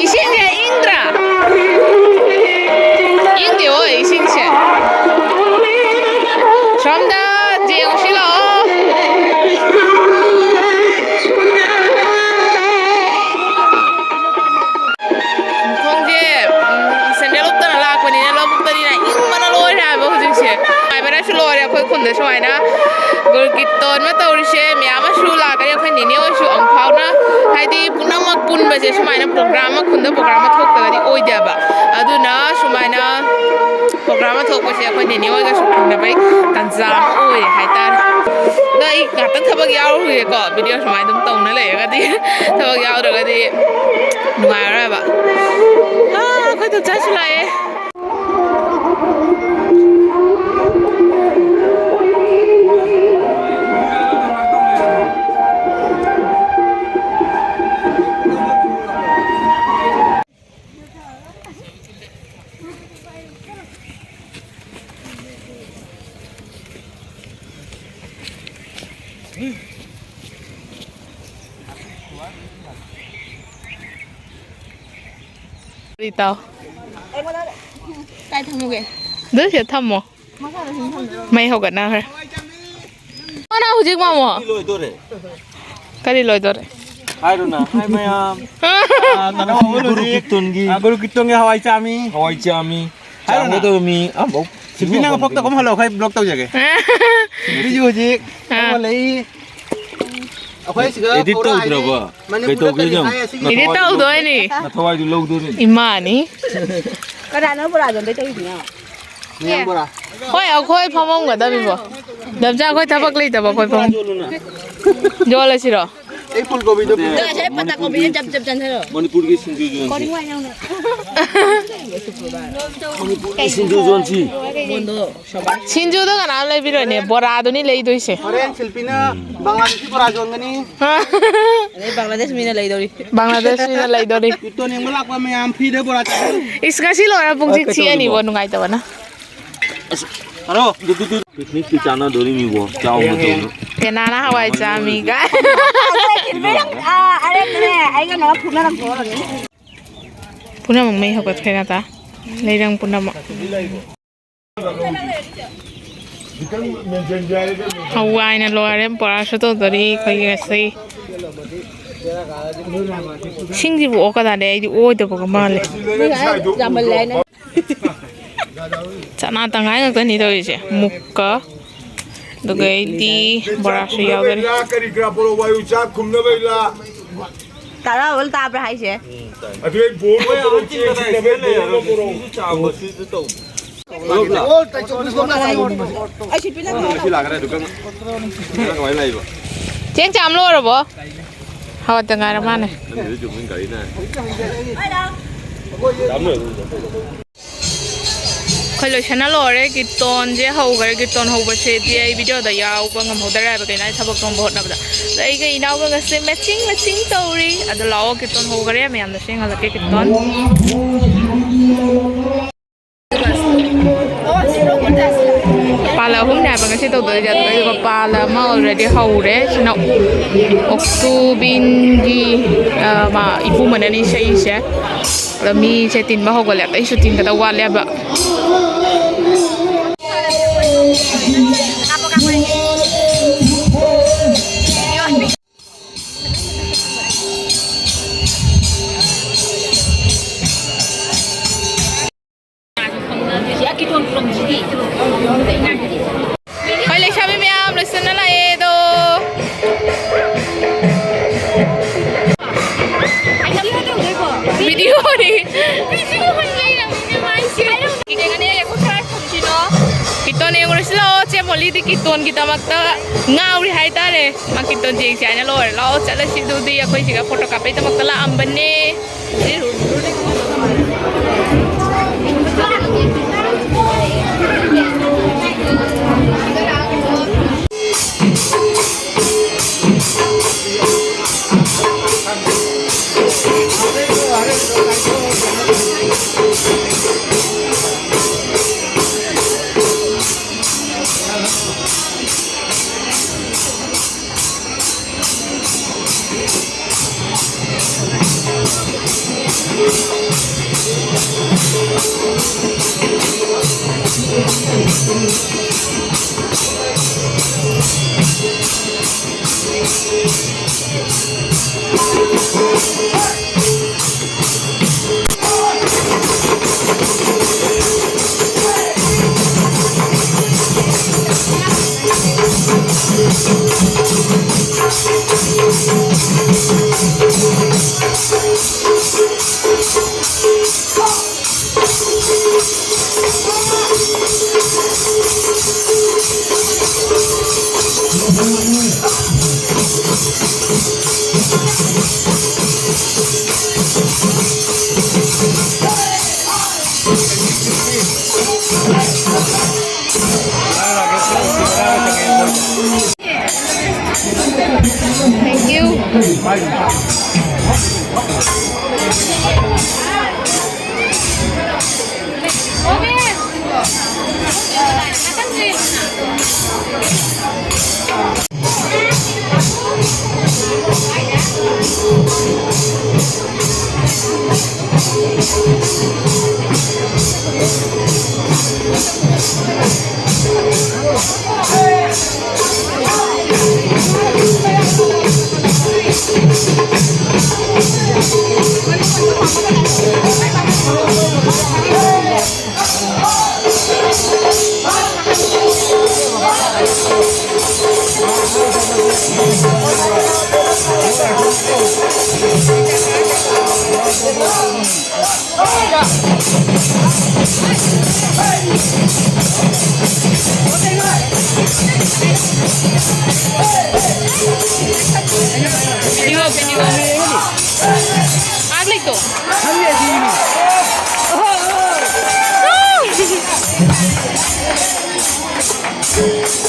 ꯏꯁꯤꯡꯁꯦ ꯏꯪꯗ꯭ꯔꯥ? ꯏꯪꯗꯦ ꯍꯣꯏ ꯏꯁꯤꯡꯁꯦ꯫ ꯁꯣꯝꯗ ꯌꯦꯡꯉꯨꯁꯤ ꯂꯥꯛꯑꯣ꯫ ꯈꯣꯡꯁꯦ, ꯎꯝ, ꯁꯦꯟꯗꯜ ꯎꯞꯇꯅ ꯂꯥꯛꯄꯅꯤꯅ ꯂꯧꯕꯨꯛꯇꯅꯤꯅ ꯏꯪꯕꯅ ꯂꯣꯏꯔꯦ ꯍꯥꯏꯕ ꯍꯧꯖꯤꯛꯁꯦ꯫ ꯅꯨꯡꯉꯥꯏꯕꯅꯁꯨ ꯂꯣꯏꯔꯦ꯫ ꯑꯩꯈꯣꯏ ꯈꯨꯟꯗ ꯁꯨꯃꯥꯏꯅ ꯒꯨꯔ ꯀꯤꯔꯇꯣꯟ ꯑꯃ ꯇꯧꯔꯤꯁꯦ ꯃꯌꯥꯝ ꯑꯃꯁꯨ ꯂꯥꯛꯀꯅꯤ꯫ ꯑꯩꯈꯣꯏ ꯅꯦꯅꯦ ꯍꯣꯏꯁꯨ ꯑꯃꯨꯛ ꯐꯥꯎꯅ, ꯍꯥꯏꯗꯤ ꯄꯨꯝꯅꯃꯛ ꯄꯨꯟꯕꯁꯦ ꯁꯨꯃꯥꯏꯅ ꯄ꯭ꯔꯣꯒ꯭ꯔꯥꯝ ꯑꯃ, ꯈꯨꯟꯗ ꯄ꯭ꯔꯣꯒ꯭ꯔꯥꯝ ꯑꯃ ꯊꯣꯛꯇ꯭ꯔꯒꯗꯤ ꯑꯣꯏꯗꯦꯕ꯫ ꯑꯗꯨꯅ ꯁꯨꯃꯥꯏꯅ ꯄ꯭ꯔꯣꯒ꯭ꯔꯥꯝ ꯑꯃ ꯊꯣꯛꯄꯁꯦ ꯑꯩꯈꯣꯏ ꯅꯦꯅꯦ ꯍꯣꯏꯒꯁꯨ ꯐꯪꯅꯕꯩ ꯇꯥꯟꯖꯥ ꯑꯃ ꯑꯣꯏꯔꯦ ꯍꯥꯏꯇꯥꯔꯦ꯫ ꯑꯗꯣ ꯑꯩ ꯉꯥꯛꯇꯪ ꯊꯕꯛ ꯌꯥꯎꯔꯨꯒꯦꯀꯣ, ꯚꯤꯗꯤꯑꯣ ꯁꯨꯃꯥꯏꯅ ꯑꯗꯨꯝ ꯇꯧꯅ ꯂꯩꯔꯒꯗꯤ ꯊꯕꯛ ꯌꯥꯎꯗ꯭ꯔꯒꯗꯤ ꯅꯨꯡꯉꯥꯏꯔꯔꯣꯏꯕ꯫ ꯑꯥ, ꯑꯩꯈꯣꯏ ꯇꯨꯆꯥꯁꯨ ꯂꯥꯛꯑꯦ꯫ ꯏꯇꯥꯎ꯫ ꯀꯥꯏ ꯊꯝꯃꯨꯒꯦ? ꯑꯗꯨ ꯁꯤꯗ ꯊꯝꯃꯣ꯫ ꯃꯩ ꯍꯧꯒꯠꯅꯈ꯭ꯔꯦ꯫ ꯃꯥꯅ ꯍꯧꯖꯤꯛ ꯃꯥꯃꯣ꯫ ꯂꯣꯏꯗꯣꯔꯦ꯫ ꯀꯔꯤ ꯂꯣꯏꯗꯣꯔꯦ? ꯍꯥꯏꯔꯨꯅ, ꯍꯥꯏ ꯃꯌꯥꯝ꯫ ꯒꯨꯔꯨ ꯀꯤꯔꯇꯣꯟꯒꯤ꯫ ꯑ, ꯒꯨꯔꯨ ꯀꯤꯔꯇꯣꯟꯒꯤ ꯍꯋꯥꯏ ꯆꯥꯃꯤ꯫ ꯍꯋꯥꯏ ꯆꯥꯃꯤ꯫ ꯍꯥꯏꯔꯨꯅ꯫ ꯆꯥꯝꯒꯗꯕ ꯃꯤ ꯑꯝꯐꯥꯎ ꯁꯤꯜꯄꯤ, ꯅꯪ ꯐꯣꯇꯣ ꯀꯨꯝꯍꯜꯂꯣ, ꯑꯩꯈꯣꯏ ꯕ꯭ꯂꯣꯛ ꯇꯧꯖꯒꯦ꯫ ꯁꯤꯜꯄꯤꯁꯨ ꯍꯧꯖꯤꯛ ꯑꯥ꯫ ꯐꯝꯃ ꯂꯩ꯫ ꯑꯩꯈꯣꯏ ꯁꯤꯗ edit ꯀꯧꯔꯛꯑꯅꯤ꯫ ꯇꯧꯗ꯭ꯔꯕꯣ? ꯃꯅꯤꯄꯨꯔꯗ ꯀꯩꯗꯧꯒꯦ ꯀꯔꯤ ꯌꯦꯡꯉꯨ꯫ ꯍꯥꯏ ꯑꯁꯤꯒꯤ edit ꯇꯧꯗꯣꯏꯅꯤ꯫ ꯅꯊꯋꯥꯏꯗꯨ ꯂꯧꯗꯣꯏꯅꯤ꯫ ꯏꯃꯥꯅꯤ꯫ ꯀꯅꯥꯅꯣ ꯕꯣꯔꯥꯖꯣꯝꯗꯩ ꯇꯧꯔꯤꯗꯨꯅ? ꯃꯌꯥꯝ ꯕꯣꯔꯥ꯫ ꯍꯣꯏ, ꯑꯩꯈꯣꯏ ꯐꯝꯃꯝꯒꯗꯕꯅꯤꯕꯣ꯫ ꯗꯝꯆꯥ, ꯑꯩꯈꯣꯏ ꯊꯕꯛ ꯂꯩꯇꯕ, ꯑꯩꯈꯣꯏ ꯐꯝ-, ꯌꯣꯜꯂꯁꯤꯔꯣ? ꯑꯩ ꯐꯨꯜ ꯀꯣꯕꯤꯗꯣ ꯄꯤꯕꯤꯌꯨ꯫ ꯉꯁꯥꯏ ꯄꯇꯥ ꯀꯣꯕꯤꯗꯣ ꯖꯞ ꯖꯞ ꯆꯥꯟꯊꯔꯣ꯫ ꯃꯅꯤꯄꯨꯔꯒꯤ ꯁꯤꯡꯖꯨ ꯌꯣꯟꯁꯤ꯫ ꯃꯅꯤꯄꯨꯔꯒꯤ ꯁꯤꯡꯖꯨ ꯌꯣꯟꯁꯤ꯫ ꯁꯤꯡꯖꯨꯗꯣ ꯀꯅꯥꯝ ꯂꯩꯕꯤꯔꯣꯏꯅꯦ, ꯕꯣꯔꯥꯗꯨꯅꯤ ꯂꯩꯗꯣꯏꯁꯦ꯫ ꯍꯣꯔꯦꯟ ꯁꯤꯜꯄꯤꯅ ꯕꯪꯒ꯭ꯂꯥꯗꯦꯁꯤ ꯕꯣꯔꯥ ꯌꯣꯟꯒꯅꯤ꯫ ꯑꯗꯩ ꯕꯪꯒ꯭ꯂꯥꯗꯦꯁ ꯃꯤꯅ ꯂꯩꯗꯧꯔꯤ꯫ ꯕꯪꯒ꯭ꯂꯥꯗꯦꯁ ꯃꯤꯅ ꯂꯩꯗꯧꯔꯤ꯫ ꯀꯤꯔꯇꯣꯟ ꯌꯦꯡꯕ ꯂꯥꯛꯄ ꯃꯌꯥꯝ ꯐ꯭ꯔꯤꯗ ꯕꯣꯔꯥ ꯆꯥꯕꯤꯌꯨ꯫ ꯏꯁ, ꯉꯁꯤ ꯂꯣꯏꯔ ꯄꯨꯡ ꯆꯤꯛ ꯆꯤꯛꯑꯅꯤꯕꯣ, ꯅꯨꯡꯉꯥꯏꯇꯕꯅ꯫ ꯑꯁ, ꯍꯜꯂꯣ꯫ ꯄꯤꯛꯅꯤꯛꯀꯤ ꯆꯥꯟꯅꯗꯣꯔꯤꯃꯤꯕꯣ, ꯆꯥꯎꯅ ꯇꯧꯅ꯫ ꯇꯦꯅꯥꯅ ꯍꯋꯥꯏ ꯆꯥꯃꯤꯒ꯫ ꯑꯩꯒꯅ ꯐꯨꯅꯔꯛꯄ꯫ ꯄꯨꯝꯅꯃꯛ ꯃꯩ ꯍꯧꯒꯠꯈ꯭ꯔꯦ ꯅꯠꯇ꯭ꯔꯥ? ꯂꯩꯔꯪ ꯄꯨꯝꯅꯃꯛ꯫ ꯍꯋꯥꯏꯅ ꯂꯣꯏꯔꯦ, ꯕꯣꯔꯥꯁꯨ ꯇꯧꯗꯣꯔꯤ ꯑꯩꯈꯣꯏꯒꯤ ꯉꯁꯤ꯫ ꯁꯤꯡꯁꯤꯕꯨ ꯑꯣꯛꯀꯗꯥꯅꯦ, ꯑꯩꯗꯤ ꯑꯣꯏꯗꯕꯒ ꯃꯥꯜꯂꯦ꯫ ꯌꯥꯝꯃꯜꯂꯦ ꯍꯥꯏꯅ꯫ ꯆꯅꯥ ꯇꯪꯈꯥꯏ ꯉꯥꯛꯇꯅꯤ ꯇꯧꯔꯤꯁꯦ꯫ ꯃꯨꯛꯀ, ꯑꯗꯨꯒ ꯑꯩꯗꯤ ꯕꯣꯔꯥꯁꯨ ꯌꯥꯎꯗꯣꯔꯤ꯫ ꯀꯔꯤ ꯀꯔꯥ ꯄꯣꯔꯛꯑꯣ ꯍꯥꯏꯌꯨ, ꯆꯥꯛ ꯈꯨꯝꯅꯕꯩ ꯂꯥ꯫ ꯇꯥꯔꯥ ꯑꯣꯜ ꯇꯥꯕ꯭ꯔꯥ ꯍꯥꯏꯁꯦ? ꯑꯗꯨ ꯑꯩ ꯕꯣꯜ ꯄꯣꯔꯛꯑꯣ, ꯆꯦꯟ ꯁꯤꯟꯅꯕꯩ ꯕꯣꯜ ꯄꯣꯔꯛꯑꯣ꯫ ꯑꯩ ꯁꯤ ꯄꯤꯜꯂꯒ ꯁꯤ ꯂꯥꯛꯈ꯭ꯔꯦ ꯑꯗꯨꯒ꯫ ꯅꯪ ꯀꯃꯥꯏꯅ ꯂꯥꯛꯏꯕ? ꯆꯦꯡ ꯆꯥꯝ ꯂꯣꯏꯔꯕꯣ? ꯍꯧꯒꯠꯇ ꯉꯥꯏꯔ ꯃꯥꯅꯦ꯫ ꯅꯪꯒꯤꯗꯤ ꯆꯨꯝꯃꯤ ꯒꯥꯔꯤꯅ꯫ ꯑꯩꯈꯣꯏ ꯂꯣꯏꯁꯟꯅ ꯂꯣꯏꯔꯦ, ꯀꯤꯔꯇꯣꯟꯁꯦ ꯍꯧꯈ꯭ꯔꯦ꯫ ꯀꯤꯔꯇꯣꯟ ꯍꯧꯕꯁꯤꯗꯤ ꯑꯩ ꯚꯤꯗꯤꯑꯣꯗ ꯌꯥꯎꯕ ꯉꯝꯍꯧꯗꯔꯦ ꯍꯥꯏꯕ, ꯀꯩꯅꯣ, ꯑꯩ ꯊꯕꯛ ꯆꯣꯡꯕ ꯍꯣꯠꯅꯕꯗ꯫ ꯑꯗ ꯑꯩꯒ ꯏꯅꯥꯎꯒ ꯉꯁꯤ ꯃꯦꯆꯤꯡ ꯃꯦꯆꯤꯡ ꯇꯧꯔꯤ꯫ ꯑꯗꯣ ꯂꯥꯛꯑꯣ, ꯀꯤꯔꯇꯣꯟ ꯍꯧꯈꯔꯦ, ꯃꯌꯥꯝꯗꯁꯨ ꯌꯦꯡꯍꯜꯂꯛꯀꯦ ꯀꯤꯔꯇꯣꯟ꯫ ꯄꯥꯜꯂ ꯑꯍꯨꯝꯅꯦ ꯍꯥꯏꯕ ꯉꯁꯤ ꯇꯧꯗꯣꯏꯁꯦ, ꯑꯗꯨꯒ ꯄꯥꯜꯂ ꯑꯃ ꯑꯣꯜꯔꯦꯗꯤ ꯍꯧꯔꯦ꯫ ꯁꯤꯅ ꯑꯣꯛꯇꯨꯕꯤꯟꯒꯤ, ꯑ, ꯃꯥ ꯏꯄꯨ ꯃꯅꯅꯤ ꯁꯛꯏꯁꯦ꯫ ꯑꯗꯣ ꯃꯤꯁꯦ ꯇꯤꯟꯕ ꯍꯧꯒꯠꯂꯦ, ꯑꯇꯩꯁꯨ ꯇꯤꯟꯒꯗꯕ ꯋꯥꯠꯂꯦꯕ꯫ ꯍꯣꯏ, ꯂꯩꯁꯥꯕꯤ ꯃꯌꯥꯝ ꯂꯣꯏꯁꯤꯟꯅ ꯂꯥꯛꯑꯦ ꯑꯗꯣ꯫ ꯚꯤꯗꯤꯑꯣꯅꯤ꯫ ꯌꯦꯡꯉꯅꯤ, ꯑꯩ ꯑꯩꯈꯣꯏ ꯈꯔ ꯍꯣꯂꯤꯗꯤ ꯀꯤꯇꯣꯟꯒꯤꯗꯃꯛꯇ ꯉꯥꯎꯔꯤ ꯍꯥꯏꯇꯥꯔꯦ꯫ ꯃꯥ ꯀꯤꯇꯣꯟ ꯌꯦꯡꯁꯦ ꯍꯥꯏꯅ ꯂꯣꯏꯔꯦ꯫ ꯂꯥꯛꯑꯣ ꯆꯠꯂꯁꯤ ꯑꯗꯨꯗꯤ꯫ ꯑꯩꯈꯣꯏ ꯁꯤꯒ ꯐꯣꯇꯣ ꯀꯥꯞꯄꯩꯗꯃꯛꯇ ꯂꯥꯛꯑꯝꯕꯅꯦ꯫ Thank you. ꯄꯦꯅꯤ ꯍꯣ, ꯄꯦꯅꯤ ꯍꯣ꯫ ꯑꯥ ꯂꯩꯇꯣ꯫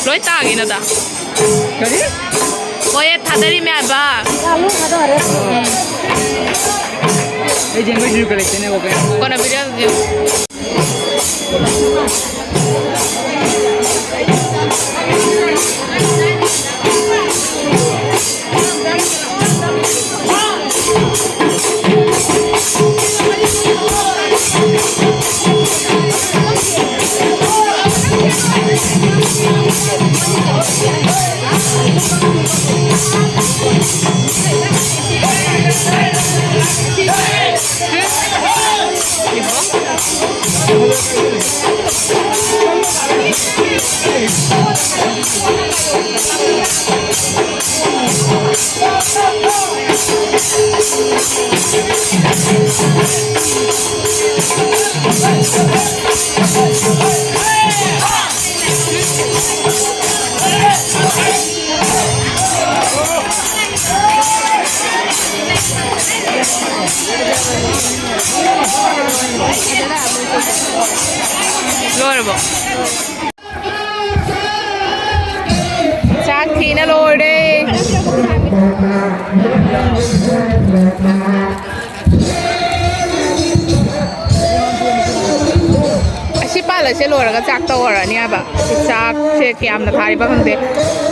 ꯂꯣꯏ ꯇꯥꯒꯤꯅꯗ꯫ ꯀꯔꯤ? ꯍꯣꯏ, ꯊꯥꯗꯔꯤꯃꯦ ꯍꯥꯏꯕ꯫ ꯎꯝ꯫ ꯑꯩ ꯖꯦꯡꯒꯣꯏ ꯁꯤꯡꯖꯨ ꯀꯂꯦꯛꯇꯅꯦꯕꯀꯣ꯫ ꯀꯣꯟꯅ ꯄꯤꯔꯛꯑꯒꯦ꯫ ꯂꯣꯏꯔꯕꯣ? ꯆꯥꯛ ꯊꯤꯅ ꯂꯣꯏꯔꯦ꯫ ꯑꯁꯤ ꯄꯥꯜꯂꯁꯦ ꯂꯣꯏꯔꯒ ꯆꯥꯛ ꯇꯧꯔꯅꯤ ꯍꯥꯏꯕ꯫ ꯆꯥꯛꯁꯦ ꯀꯌꯥꯝꯅ ꯊꯥꯔꯤꯕ ꯈꯪꯗꯦ꯫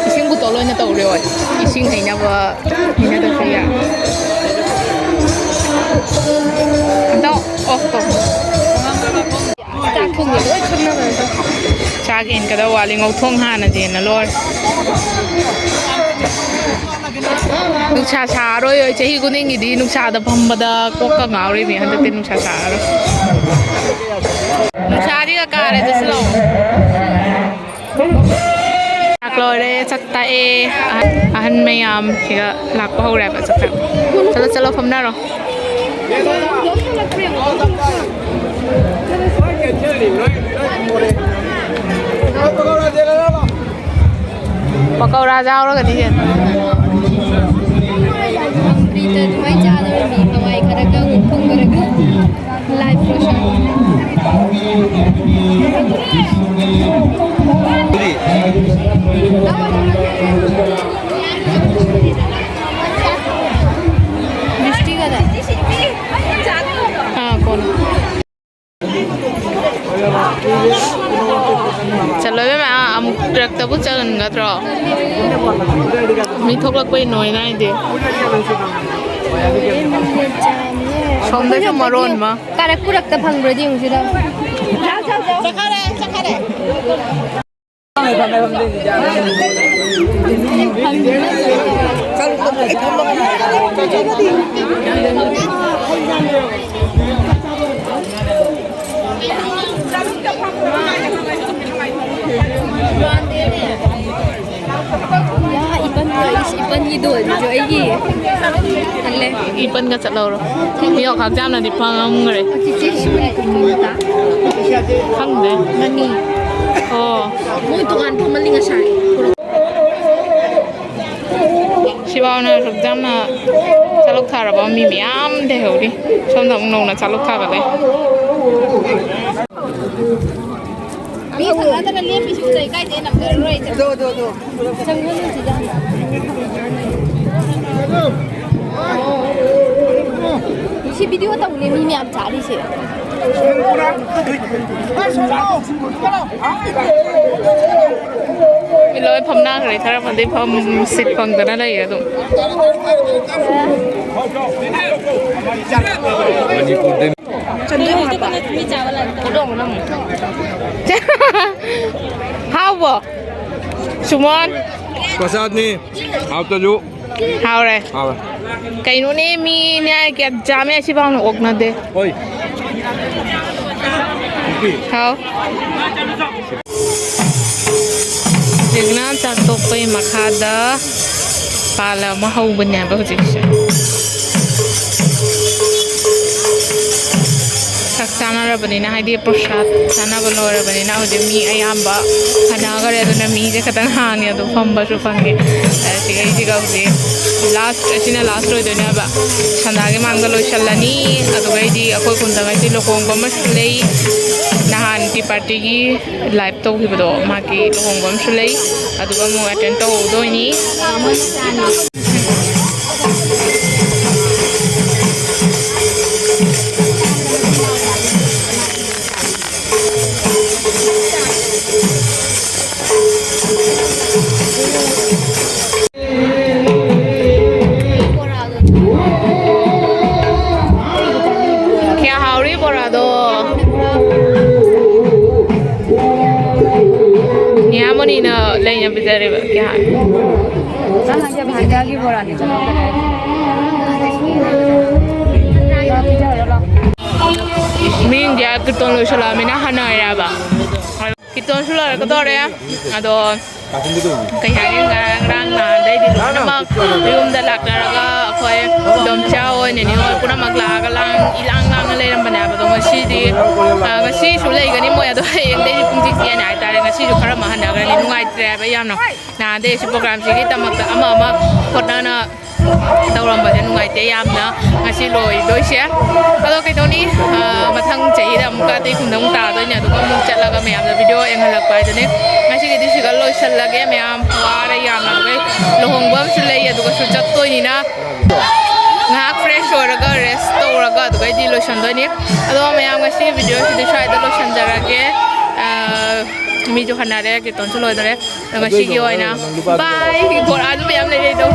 ꯏꯁꯤꯡ ꯕꯣꯇꯜ ꯑꯣꯏꯅ ꯇꯧꯔꯦ ꯍꯣꯏ꯫ ꯏꯁꯤꯡ ꯍꯩꯅꯕ, ꯍꯩꯅꯗꯕꯁꯨ ꯌꯥꯏ꯫ ꯑꯗꯣ ꯑꯣꯐ ꯇꯧ꯫ ꯆꯥꯛ ꯊꯣꯡꯕ ꯂꯣꯏ ꯈꯪꯅꯕ ꯅꯠꯇ꯭ꯔꯣ? ꯆꯥꯛ ꯏꯟꯒꯗꯕ ꯋꯥꯠꯂꯤ, ꯉꯧꯊꯣꯡ ꯍꯥꯟꯅꯗꯤꯅ ꯂꯣꯏꯔꯦ꯫ ꯅꯨꯡꯁꯥ ꯁꯥꯔꯔꯣꯏ, ꯆꯍꯤ ꯈꯨꯗꯤꯡꯒꯤꯗꯤ ꯅꯨꯡꯁꯥꯗ ꯐꯝꯕꯗ ꯀꯣꯛꯀ ꯉꯥꯎꯔꯤꯃꯤ, ꯍꯟꯗꯛꯇꯤ ꯅꯨꯡꯁꯥ ꯁꯥꯔꯔꯣꯏ꯫ ꯅꯨꯡꯁꯥꯁꯤꯒ ꯀꯥꯔꯦ, ꯆꯠꯁꯤꯜꯂꯛꯑꯣ꯫ ꯆꯥꯛ ꯂꯣꯏꯔꯦ, ꯆꯥꯛ ꯇꯥꯛꯑꯦ꯫ ꯑꯍꯟ, ꯑꯍꯟ ꯃꯌꯥꯝ ꯁꯤꯒ ꯂꯥꯛꯄ ꯍꯧꯔꯦꯕ ꯆꯥꯛ ꯆꯥꯛ꯫ ꯆꯠꯂꯣ, ꯆꯠꯂꯣ, ꯐꯝꯅꯔꯣ꯫ ꯀꯩꯅꯣ ꯇꯧꯔꯗꯤ ꯂꯩꯔꯕ? ꯄꯀꯧꯔꯥ ꯆꯥꯎꯔꯒꯗꯤ ꯍꯦꯟꯅ꯫ ꯄ꯭ꯔꯤꯇ ꯑꯗꯨꯃꯥꯏꯅ ꯆꯥꯗꯧꯔꯤꯃꯤ, ꯍꯋꯥꯏ ꯈꯔꯒ, ꯎꯐꯨꯟ ꯈꯔꯒ, ꯂꯥꯏ ꯄ꯭ꯔꯣꯁꯥꯗ꯫ ꯃꯤꯁꯇꯤꯒꯗ꯫ ꯑꯥ, ꯀꯣꯟꯅ꯫ ꯆꯠꯂꯣ ꯏꯕꯦꯝꯃ, ꯑꯃꯨꯛ ꯇ꯭ꯔꯛꯇꯕꯨ ꯆꯟꯒꯗ꯭ꯔꯣ? ꯃꯤ ꯊꯣꯛꯂꯛꯄꯩ ꯅꯣꯏ ꯅꯥꯏꯗꯦ꯫ ꯁꯣꯝꯗꯁꯨ ꯃꯔꯣꯟ ꯑꯃ꯫ ꯀꯥꯔꯛ ꯈꯨꯔꯛꯇ ꯐꯪꯕ꯭ꯔꯗꯤ ꯌꯦꯡꯉꯨꯁꯤꯔ? ꯆꯠꯈꯔꯦ, ꯆꯠꯈꯔꯦ꯫ ꯌꯥ, ꯏꯄꯟꯒ, ꯏꯁ, ꯏꯄꯟꯒꯤ ꯗꯣꯜꯗꯨꯁꯨ ꯑꯩꯒꯤ꯫ ꯍꯜꯂꯦ꯫ ꯏꯄꯟꯒ ꯆꯠꯍꯧꯔꯣ꯫ ꯃꯤ ꯑꯣꯈꯥꯛ ꯌꯥꯝꯅꯗꯤ ꯐꯪꯉꯝꯈ꯭ꯔꯦ꯫ ꯆꯤꯆꯦ ꯁꯤꯡꯒꯤ ꯀꯩꯅꯣꯗ꯫ ꯈꯪꯗꯦ꯫ ꯃꯅꯤ꯫ ꯑꯣ꯫ ꯃꯣꯏ ꯗꯨꯀꯥꯟ ꯐꯝꯃꯜꯂꯤ ꯉꯁꯥꯏ꯫ ꯁꯤꯐꯥꯎꯅ ꯑꯁꯨꯛ ꯌꯥꯝꯅ ꯆꯥꯂꯣꯛ ꯊꯥꯔꯕ ꯃꯤ ꯃꯌꯥꯝ ꯂꯩꯍꯧꯔꯤ꯫ ꯁꯣꯝꯗ ꯑꯃꯨꯛ ꯅꯧꯅ ꯆꯥꯂꯣꯛ ꯊꯥꯒꯠꯂꯦ꯫ ꯃꯤ ꯊꯪꯅꯗꯅ ꯂꯦꯞꯄꯤꯁꯤ ꯎꯗ꯭ꯔ ꯏꯀꯥꯏꯖꯩ ꯅꯝꯖꯔꯔꯣꯏ ꯑꯩꯁꯦ꯫ ꯑꯗꯣ, ꯑꯗꯣ, ꯑꯗꯣ꯫ ꯆꯪꯍꯜꯂꯨꯁꯤꯗ꯫ ꯁꯤ ꯚꯤꯗꯤꯑꯣ ꯇꯧꯅꯦ ꯃꯤ ꯃꯌꯥꯝ ꯆꯥꯔꯤꯁꯦ꯫ ꯃꯤ ꯂꯣꯏ ꯐꯝꯅꯈ꯭ꯔꯦ꯫ ꯈꯔ ꯑꯃꯗꯤ ꯐꯝ ꯁꯤꯠ ꯐꯪꯗꯅ ꯂꯩꯌꯦ ꯑꯗꯨꯝ꯫ ꯃꯅꯤꯄꯨꯔꯗ ꯍꯥꯎꯕꯣ? ꯁꯨꯃꯣꯟ꯫ ꯄ꯭ꯔꯁꯥꯗꯅꯤ꯫ ꯍꯥꯎꯇꯁꯨ꯫ ꯍꯥꯎꯔꯦ꯫ ꯍꯥꯎꯔꯦ꯫ ꯀꯩꯅꯣꯅꯦ, ꯃꯤꯅꯦ ꯀꯌꯥ ꯆꯥꯝꯃꯦ ꯁꯤꯐꯥꯎꯅ ꯑꯣꯛꯅꯗꯦ꯫ ꯍꯣꯏ꯫ ꯍꯥꯎ꯫ ꯍꯧꯖꯤꯛꯅ ꯆꯥꯛ ꯇꯣꯛꯄꯩ ꯃꯈꯥꯗ ꯄꯥꯜ ꯑꯃ ꯍꯧꯕꯅꯦꯕ ꯍꯧꯖꯤꯛꯁꯦ꯫ ꯆꯥꯛ ꯆꯥꯅꯔꯕꯅꯤꯅ, ꯍꯥꯏꯗꯤ ꯄ꯭ꯔꯁꯥꯗ ꯆꯥꯅꯕ ꯂꯣꯏꯔꯕꯅꯤꯅ, ꯍꯧꯖꯤꯛ ꯃꯤ ꯑꯌꯥꯝꯕ ꯍꯟꯅꯈꯔꯦ꯫ ꯑꯗꯨꯅ ꯃꯤꯁꯦ ꯈꯤꯇꯪ ꯍꯥꯡꯉꯦ, ꯑꯗꯨ ꯐꯝꯕꯁꯨ ꯐꯪꯉꯦ꯫ ꯑ, ꯁꯤꯒꯩꯁꯤꯒ ꯍꯧꯖꯤꯛ ꯂꯥꯁ, ꯑꯁꯤꯅ ꯂꯥꯁ ꯑꯣꯏꯗꯣꯏꯅꯦꯕ꯫ ꯁꯟꯗꯥꯒꯤ ꯃꯥꯡꯗ ꯂꯣꯏꯁꯤꯜꯂꯅꯤ꯫ ꯑꯗꯨꯒꯩꯗꯤ ꯑꯩꯈꯣꯏ ꯈꯨꯟꯗ ꯉꯁꯤ ꯂꯨꯍꯣꯡꯕ ꯑꯃꯁꯨ ꯂꯩ, ꯅꯍꯥꯟ ꯇꯤ ꯄꯥꯔꯇꯤꯒꯤ ꯂꯥꯏꯞ ꯇꯧꯈꯤꯕꯗꯣ, ꯃꯥꯒꯤ ꯂꯨꯍꯣꯡꯕ ꯑꯃꯁꯨ ꯂꯩ꯫ ꯑꯗꯨꯒ ꯑꯃꯨꯛ ꯑꯦꯇꯦꯟ ꯇꯧꯍꯧꯗꯣꯏꯅꯤ꯫ ꯀꯌꯥ ꯍꯥꯎꯔꯤ ꯕꯣꯔꯥꯗꯣ? ꯅꯤꯌꯥꯃꯅꯤꯅ ꯂꯩꯅ ꯄꯤꯖꯔꯦꯕ꯫ ꯀꯌꯥ ꯍꯥꯎꯔꯤ? ꯅꯪ ꯍꯥꯏꯁꯦ ꯚꯥꯖꯥꯒꯤ ꯕꯣꯔꯥꯅꯤꯗꯅ? ꯃꯤꯡꯁꯦ ꯀꯤꯔꯇꯣꯟ ꯂꯣꯏꯁꯤꯜꯂꯛꯑꯃꯤꯅ ꯍꯟꯅꯔꯦꯕ꯫ ꯀꯤꯔꯇꯣꯟꯁꯨ ꯂꯣꯏꯔꯛꯀꯗꯧꯔꯦ꯫ ꯑꯗꯣ ꯀꯩ ꯍꯥꯏꯅꯤ, ꯉꯔꯥꯡ, ꯉꯔꯥꯡ ꯅꯍꯥꯟꯗꯩꯗꯤ ꯂꯣꯏꯅꯃꯛ ꯌꯨꯝꯗ ꯂꯥꯛꯅꯔꯒ ꯑꯩꯈꯣꯏ ꯏꯗꯣꯝꯆꯥ ꯍꯣꯏ, ꯅꯦꯅꯦ ꯍꯣꯏ ꯄꯨꯝꯅꯃꯛ ꯂꯥꯛꯑꯒ ꯂꯥꯡ-, ꯏꯂꯥꯡ ꯂꯥꯡꯅ ꯂꯩꯔꯝꯕꯅꯦꯕ꯫ ꯑꯗꯣ ꯉꯁꯤꯗꯤ, ꯑ, ꯉꯁꯤꯁꯨ ꯂꯩꯒꯅꯤ ꯃꯣꯏ, ꯑꯗꯣ ꯍꯌꯦꯡꯗꯩꯗꯤ ꯄꯨꯡꯆꯤꯛ ꯆꯤꯛꯑꯅꯤ ꯍꯥꯏꯇꯥꯔꯦ꯫ ꯉꯁꯤꯁꯨ ꯈꯔ ꯑꯃ ꯍꯟꯅꯈ꯭ꯔꯅꯤ꯫ ꯅꯨꯡꯉꯥꯏꯇ꯭ꯔꯦ ꯍꯥꯏꯕ ꯌꯥꯝꯅ꯫ ꯅꯍꯥꯟꯗꯩ ꯑꯁꯤ ꯄ꯭ꯔꯣꯒ꯭ꯔꯥꯝꯁꯤꯒꯤꯗꯃꯛꯇ ꯑꯃ ꯑꯃ ꯍꯣꯠꯅꯅ ꯇꯧꯔꯝꯕꯁꯦ ꯅꯨꯡꯉꯥꯏꯇꯦ ꯌꯥꯝꯅ꯫ ꯉꯁꯤ ꯂꯣꯏꯗꯣꯏꯁꯦ꯫ ꯑꯗꯣ ꯀꯩꯗꯧꯅꯤ, ꯑ, ꯃꯊꯪ ꯆꯍꯤꯗ ꯑꯃꯨꯛꯀ ꯑꯇꯩ ꯈꯨꯟꯗ ꯑꯃꯨꯛ ꯇꯥꯗꯣꯏꯅꯦ꯫ ꯑꯗꯨꯒ ꯑꯃꯨꯛ ꯆꯠꯂꯒ ꯃꯌꯥꯝꯗ ꯚꯤꯗꯤꯑꯣ ꯌꯦꯡꯍꯜꯂꯛꯄ ꯍꯥꯏꯗꯨꯅꯤ꯫ ꯉꯁꯤꯒꯤꯗꯤ ꯁꯤꯒ ꯂꯣꯏꯁꯤꯜꯂꯒꯦ꯫ ꯃꯌꯥꯝ ꯋꯥꯔꯦ ꯌꯥꯝꯅ꯫ ꯑꯗꯨꯒ ꯂꯨꯍꯣꯡꯕ ꯑꯃꯁꯨ ꯂꯩ, ꯑꯗꯨꯒꯁꯨ ꯆꯠꯇꯣꯏꯅꯤꯅ ꯉꯥꯏꯍꯥꯛ ꯐ꯭ꯔꯦꯁ ꯑꯣꯏꯔꯒ ꯔꯦꯁ ꯇꯧꯔꯒ ꯑꯗꯨꯒꯩꯗꯤ ꯂꯣꯏꯁꯤꯟꯗꯣꯏꯅꯤ꯫ ꯑꯗꯣ ꯃꯌꯥꯝ, ꯉꯁꯤ ꯚꯤꯗꯤꯑꯣꯁꯤꯗꯤ ꯁ꯭ꯋꯥꯏꯗ ꯂꯣꯏꯁꯤꯟꯖꯔꯒꯦ꯫ ꯑ, ꯃꯤꯁꯨ ꯍꯟꯅꯔꯦ, ꯀꯤꯔꯇꯣꯟꯁꯨ ꯂꯣꯏꯗꯣꯔꯦ꯫ ꯑꯗꯣ ꯉꯁꯤꯒꯤ ꯑꯣꯏꯅ ꯕꯥꯏ꯫ ꯕꯣꯔꯥꯁꯨ ꯃꯌꯥꯝ ꯂꯩꯔꯦ ꯑꯗꯣ꯫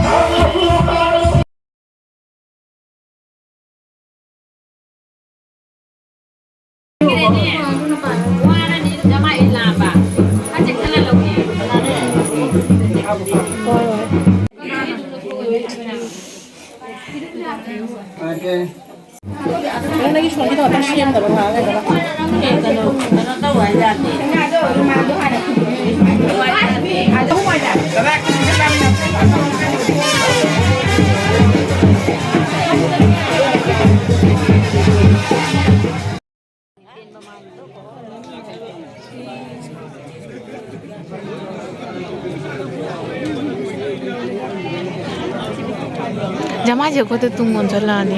ꯑꯩꯈꯣꯏꯗ ꯇꯨꯡ ꯑꯣꯟꯁꯤꯜꯂꯛꯑꯅꯤ꯫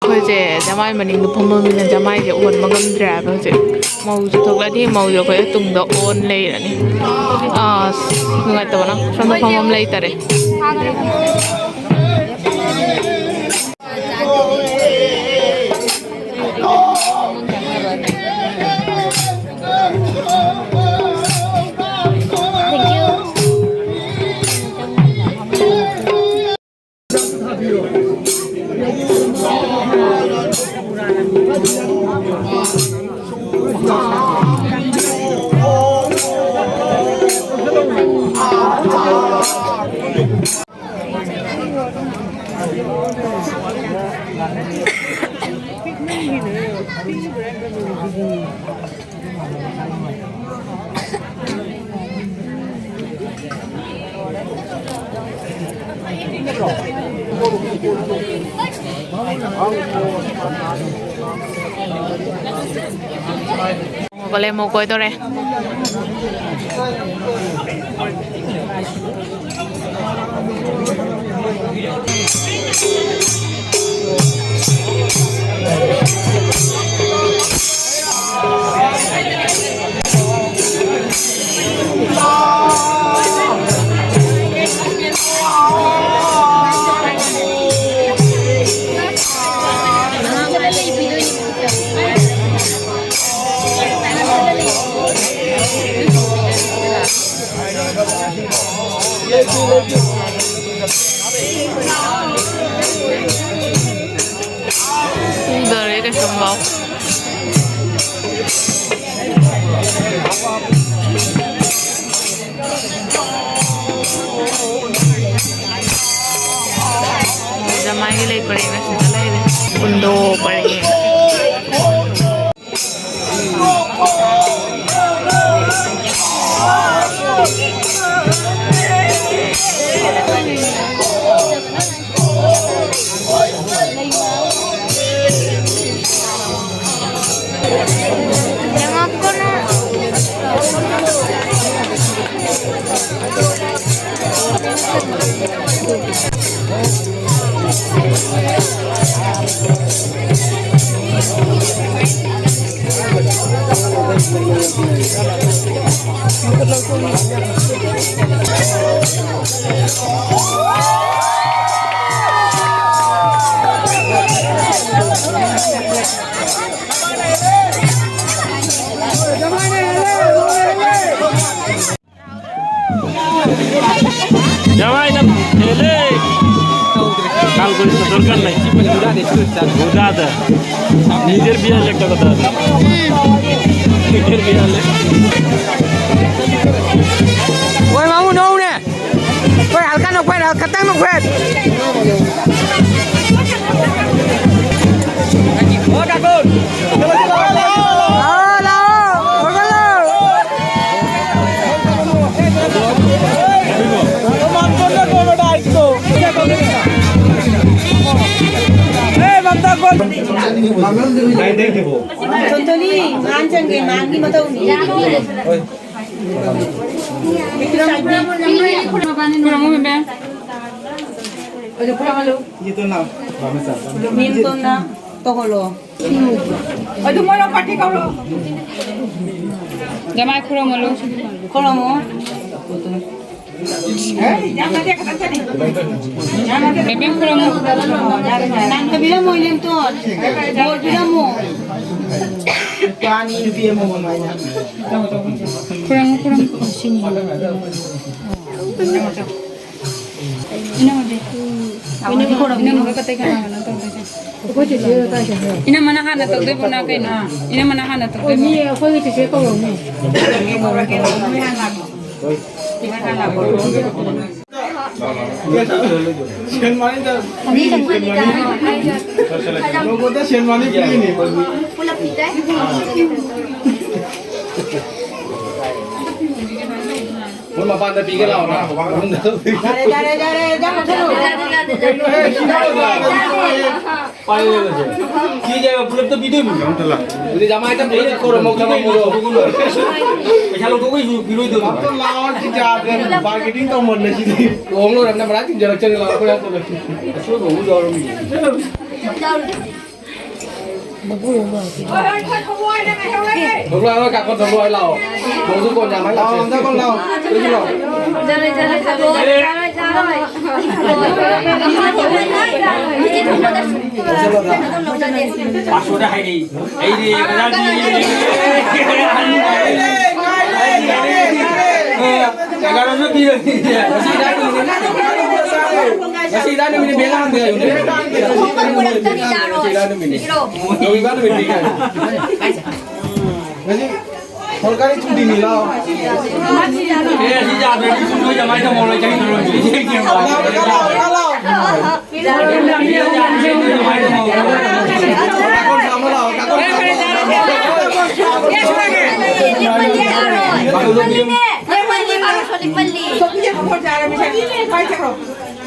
ꯑꯩꯈꯣꯏꯁꯦ ꯖꯃꯥꯏ ꯃꯅꯤꯡꯗ ꯐꯝꯃꯃꯤꯅ ꯖꯃꯥꯏꯁꯦ ꯑꯣꯟꯕ ꯉꯝꯗ꯭ꯔꯦ ꯍꯥꯏꯕ ꯍꯧꯖꯤꯛ꯫ ꯃꯧꯁꯨ ꯊꯣꯛꯂꯛꯑꯅꯤ, ꯃꯧꯁꯨ ꯑꯩꯈꯣꯏ ꯇꯨꯡꯗ ꯑꯣꯟ ꯂꯩꯔꯅꯤ꯫ ꯑꯁ, ꯅꯨꯡꯉꯥꯏꯇꯕꯅ ꯁꯣꯝꯗ ꯐꯝꯐꯝ ꯂꯩꯇꯔꯦ꯫ ꯍꯧꯒꯠꯂꯦ, ꯃꯧ ꯀꯣꯏꯗꯣꯔꯦ꯫ ꯄꯨꯗꯔꯦ ꯀꯩꯁꯨꯝꯐꯥꯎ꯫ ꯖꯃꯥꯏꯒꯤ ꯂꯩ ꯄꯔꯦꯡ ꯑꯁꯤꯗ ꯂꯩꯔꯦ꯫ ꯀꯨꯟꯗꯣ ꯄꯔꯦꯡ꯫ জামাই না খেলে কাল করিস না, দরকার নাই। বুঝা দে। নিজের বিয়ালে একটা কথা আছে। নিজের বিয়ালে। ওই মামু, নৌ নে। ওই হালকা নখ পায়, হালকা তাং নখ পায়। ꯆꯣꯟꯊꯣꯂꯤ, ꯃꯥꯟ ꯆꯪꯒꯦ, ꯃꯥꯟꯒꯤ ꯃꯇꯧꯅꯤ꯫ ꯈꯨꯔꯨꯝꯃꯨ, ꯕꯦꯕꯦ꯫ ꯃꯤꯡꯇꯣꯟꯅ ꯇꯧꯍꯜꯂꯣ꯫ ꯑꯗꯨ ꯃꯣꯏꯔꯣꯝ ꯄꯥꯔꯇꯤ ꯀꯧꯔꯣ꯫ ꯖꯃꯥꯏ ꯈꯨꯔꯨꯝꯃꯨꯂꯨ꯫ ꯈꯨꯔꯨꯝꯃꯨ꯫ ꯕꯦꯕꯦ ꯈꯨꯔꯨꯝꯃꯨ꯫ ꯅꯪ ꯄꯤꯔꯝꯃꯣ, ꯏꯅꯦꯝꯇꯣꯟ꯫ ꯕꯣꯔ ꯄꯤꯔꯝꯃꯣ꯫ ꯅꯨꯄꯥ ꯑꯅꯤ, ꯅꯨꯄꯤ ꯑꯃꯃꯝ ꯍꯥꯏꯅ꯫ ꯈꯨꯔꯨꯝꯃꯨ, ꯈꯨꯔꯨꯝꯃꯨ꯫ ꯏꯅꯝꯃꯗꯤ? ꯏꯅꯝꯃꯒ ꯀꯇꯩ ꯀꯅꯥ ꯀꯅꯥ ꯇꯧꯗꯣꯏꯁꯦ? ꯏꯅꯝꯃꯅ ꯍꯥꯟꯅ ꯇꯧꯗꯣꯏꯕꯣ ꯅ ꯀꯩꯅꯣ? ꯏꯅꯝꯃꯅ ꯍꯥꯟꯅ ꯇꯧꯗꯣꯏꯕꯣ? ꯃꯤ ꯑꯩꯈꯣꯏꯒꯤ ꯆꯤꯆꯦ ꯀꯧꯔꯝꯅꯤ꯫ ꯁꯦꯟ ꯃꯥꯅꯤꯗ, ꯃꯤꯒꯤ ꯁꯦꯟ ꯃꯥꯅꯤ꯫ ꯅꯣꯡꯃꯗ ꯁꯦꯟ ꯃꯥꯅꯤ ꯄꯤꯔꯤꯅꯤ꯫ ꯃꯣꯏ ꯃꯄꯥꯟꯗ ꯄꯤꯒꯦ ꯂꯥꯛꯑꯣ ꯅ꯫ ꯌꯥꯔꯦ, ꯌꯥꯔꯦ, ꯌꯥꯔꯦ, ꯌꯥꯔꯦ, ꯌꯥꯔꯦ꯫ ꯀꯩꯅꯣꯍꯦ, ꯁꯤ ꯄꯥꯏꯔꯒ ꯁꯤꯗꯤ ꯄꯨꯂꯞꯇ ꯄꯤꯗꯣꯏꯅꯤ꯫ ꯑꯗꯨꯗꯤ ꯖꯃꯥꯏ ꯇꯝꯗꯦ, ꯑꯩꯅ ꯀꯣꯔ ꯑꯃꯨꯛ ꯊꯝꯃꯝꯃꯣ꯫ ꯄꯩꯁꯥ ꯂꯧꯊꯣꯛꯄꯩꯁꯨ ꯄꯤꯔꯣꯏꯗꯣꯏꯅꯤ꯫ ꯑꯝꯇ ꯂꯥꯛꯑꯣ, ꯁꯤ ꯌꯥꯗ꯭ꯔꯦ꯫ ꯃꯥꯔꯀꯦꯇꯤꯡ ꯇꯧꯃꯟꯂꯦ ꯁꯤꯗꯤ꯫ ꯂꯨꯍꯣꯡ ꯂꯣꯏꯔꯝꯅ ꯃꯔꯥ ꯇꯤꯟꯖꯔꯛꯆꯅꯤ, ꯂꯥꯛꯑꯣ, ꯑꯩꯈꯣꯏ ꯍꯟꯗꯛ ꯑꯁꯣꯏꯕ ꯑꯃꯨꯛ ꯌꯥꯎꯔꯝꯃꯤ꯫ ꯊꯣꯛꯂꯛꯑꯣ, ꯀꯥꯀꯣ, ꯊꯣꯛꯂꯛꯑꯣ, ꯂꯥꯛꯑꯣ꯫ ꯅꯣꯡꯁꯨ ꯀꯣꯟ ꯌꯥꯝ ꯍꯥꯏ ꯂꯥꯛꯑꯣ, ꯂꯥꯛꯑꯣ꯫ ꯑꯝꯇ ꯀꯣꯟ ꯂꯥꯛꯑꯣ꯫ ꯂꯣꯏꯁꯤꯜꯂꯣ꯫ ꯆꯥꯔꯣꯏ, ꯆꯥꯔꯣꯏ, ꯆꯥꯔꯣꯏ, ꯆꯥꯔꯣꯏ, ꯆꯥꯔꯣꯏ꯫ ꯂꯣꯏꯁꯤꯜꯂꯣ, ꯂꯥꯛꯑꯣ꯫ ꯄꯥꯁꯣꯗ ꯍꯥꯏꯔꯤ꯫ ꯑꯩꯗꯤ ꯑꯣꯖꯥꯗꯤ ꯑꯦꯒꯥꯔꯣꯁꯨ ꯄꯤꯔꯅꯤ꯫ ꯉꯁꯤ ꯏꯔꯥꯏ ꯅꯨꯃꯤꯠꯅꯤ꯫ ꯉꯁꯤ ꯏꯔꯥꯏ ꯅꯨꯃꯤꯠꯅꯤ, ꯕꯦꯡ ꯍꯥꯡꯗꯦ ꯍꯥꯏꯌꯨꯅꯦ꯫ ꯉꯁꯤ ꯏꯔꯥꯏ ꯅꯨꯃꯤꯠꯅꯤ꯫ ꯔꯕꯤꯕꯥꯔ ꯅꯨꯃꯤꯠꯅꯤ꯫ ꯉꯁꯤ ꯁꯔꯀꯥꯔꯤ ꯁꯨꯇꯤꯅꯤ, ꯂꯥꯛꯑꯣ꯫ ꯑꯦ, ꯑꯁꯤ ꯌꯥꯗ꯭ꯔꯗꯤ ꯁꯨꯝ ꯅꯣꯏ ꯀꯃꯥꯏꯅ ꯇꯧꯍꯧꯔꯣꯏ? ꯆꯍꯤ ꯂꯣꯏꯔꯝꯁꯤꯗꯤ ꯌꯦꯡꯒꯦ꯫ ꯂꯥꯛꯑꯣ, ꯂꯥꯛꯑꯣ, ꯂꯥꯛꯑꯣ꯫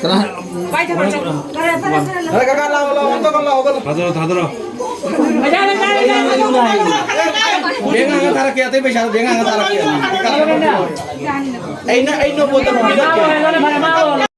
ꯀꯅꯥ? ꯀꯀꯥ, ꯂꯥꯛꯑꯣ, ꯂꯥꯛꯑꯣ, ꯑꯝꯇ ꯂꯥꯛꯑꯣ, ꯀꯩꯅꯣ꯫ ꯊꯥꯗꯔꯣ, ꯊꯥꯗꯔꯣ꯫ ꯕꯦꯡ ꯍꯥꯡꯉ ꯊꯥꯔꯛꯀꯦ, ꯑꯇꯩ ꯄꯩꯁꯥꯗꯣ ꯕꯦꯡ ꯍꯥꯡꯉ ꯊꯥꯔꯛꯀꯦ꯫ ꯑꯩꯅ, ꯑꯩꯅ ꯄꯣꯠꯇ ꯄꯤꯔꯛꯀꯦ꯫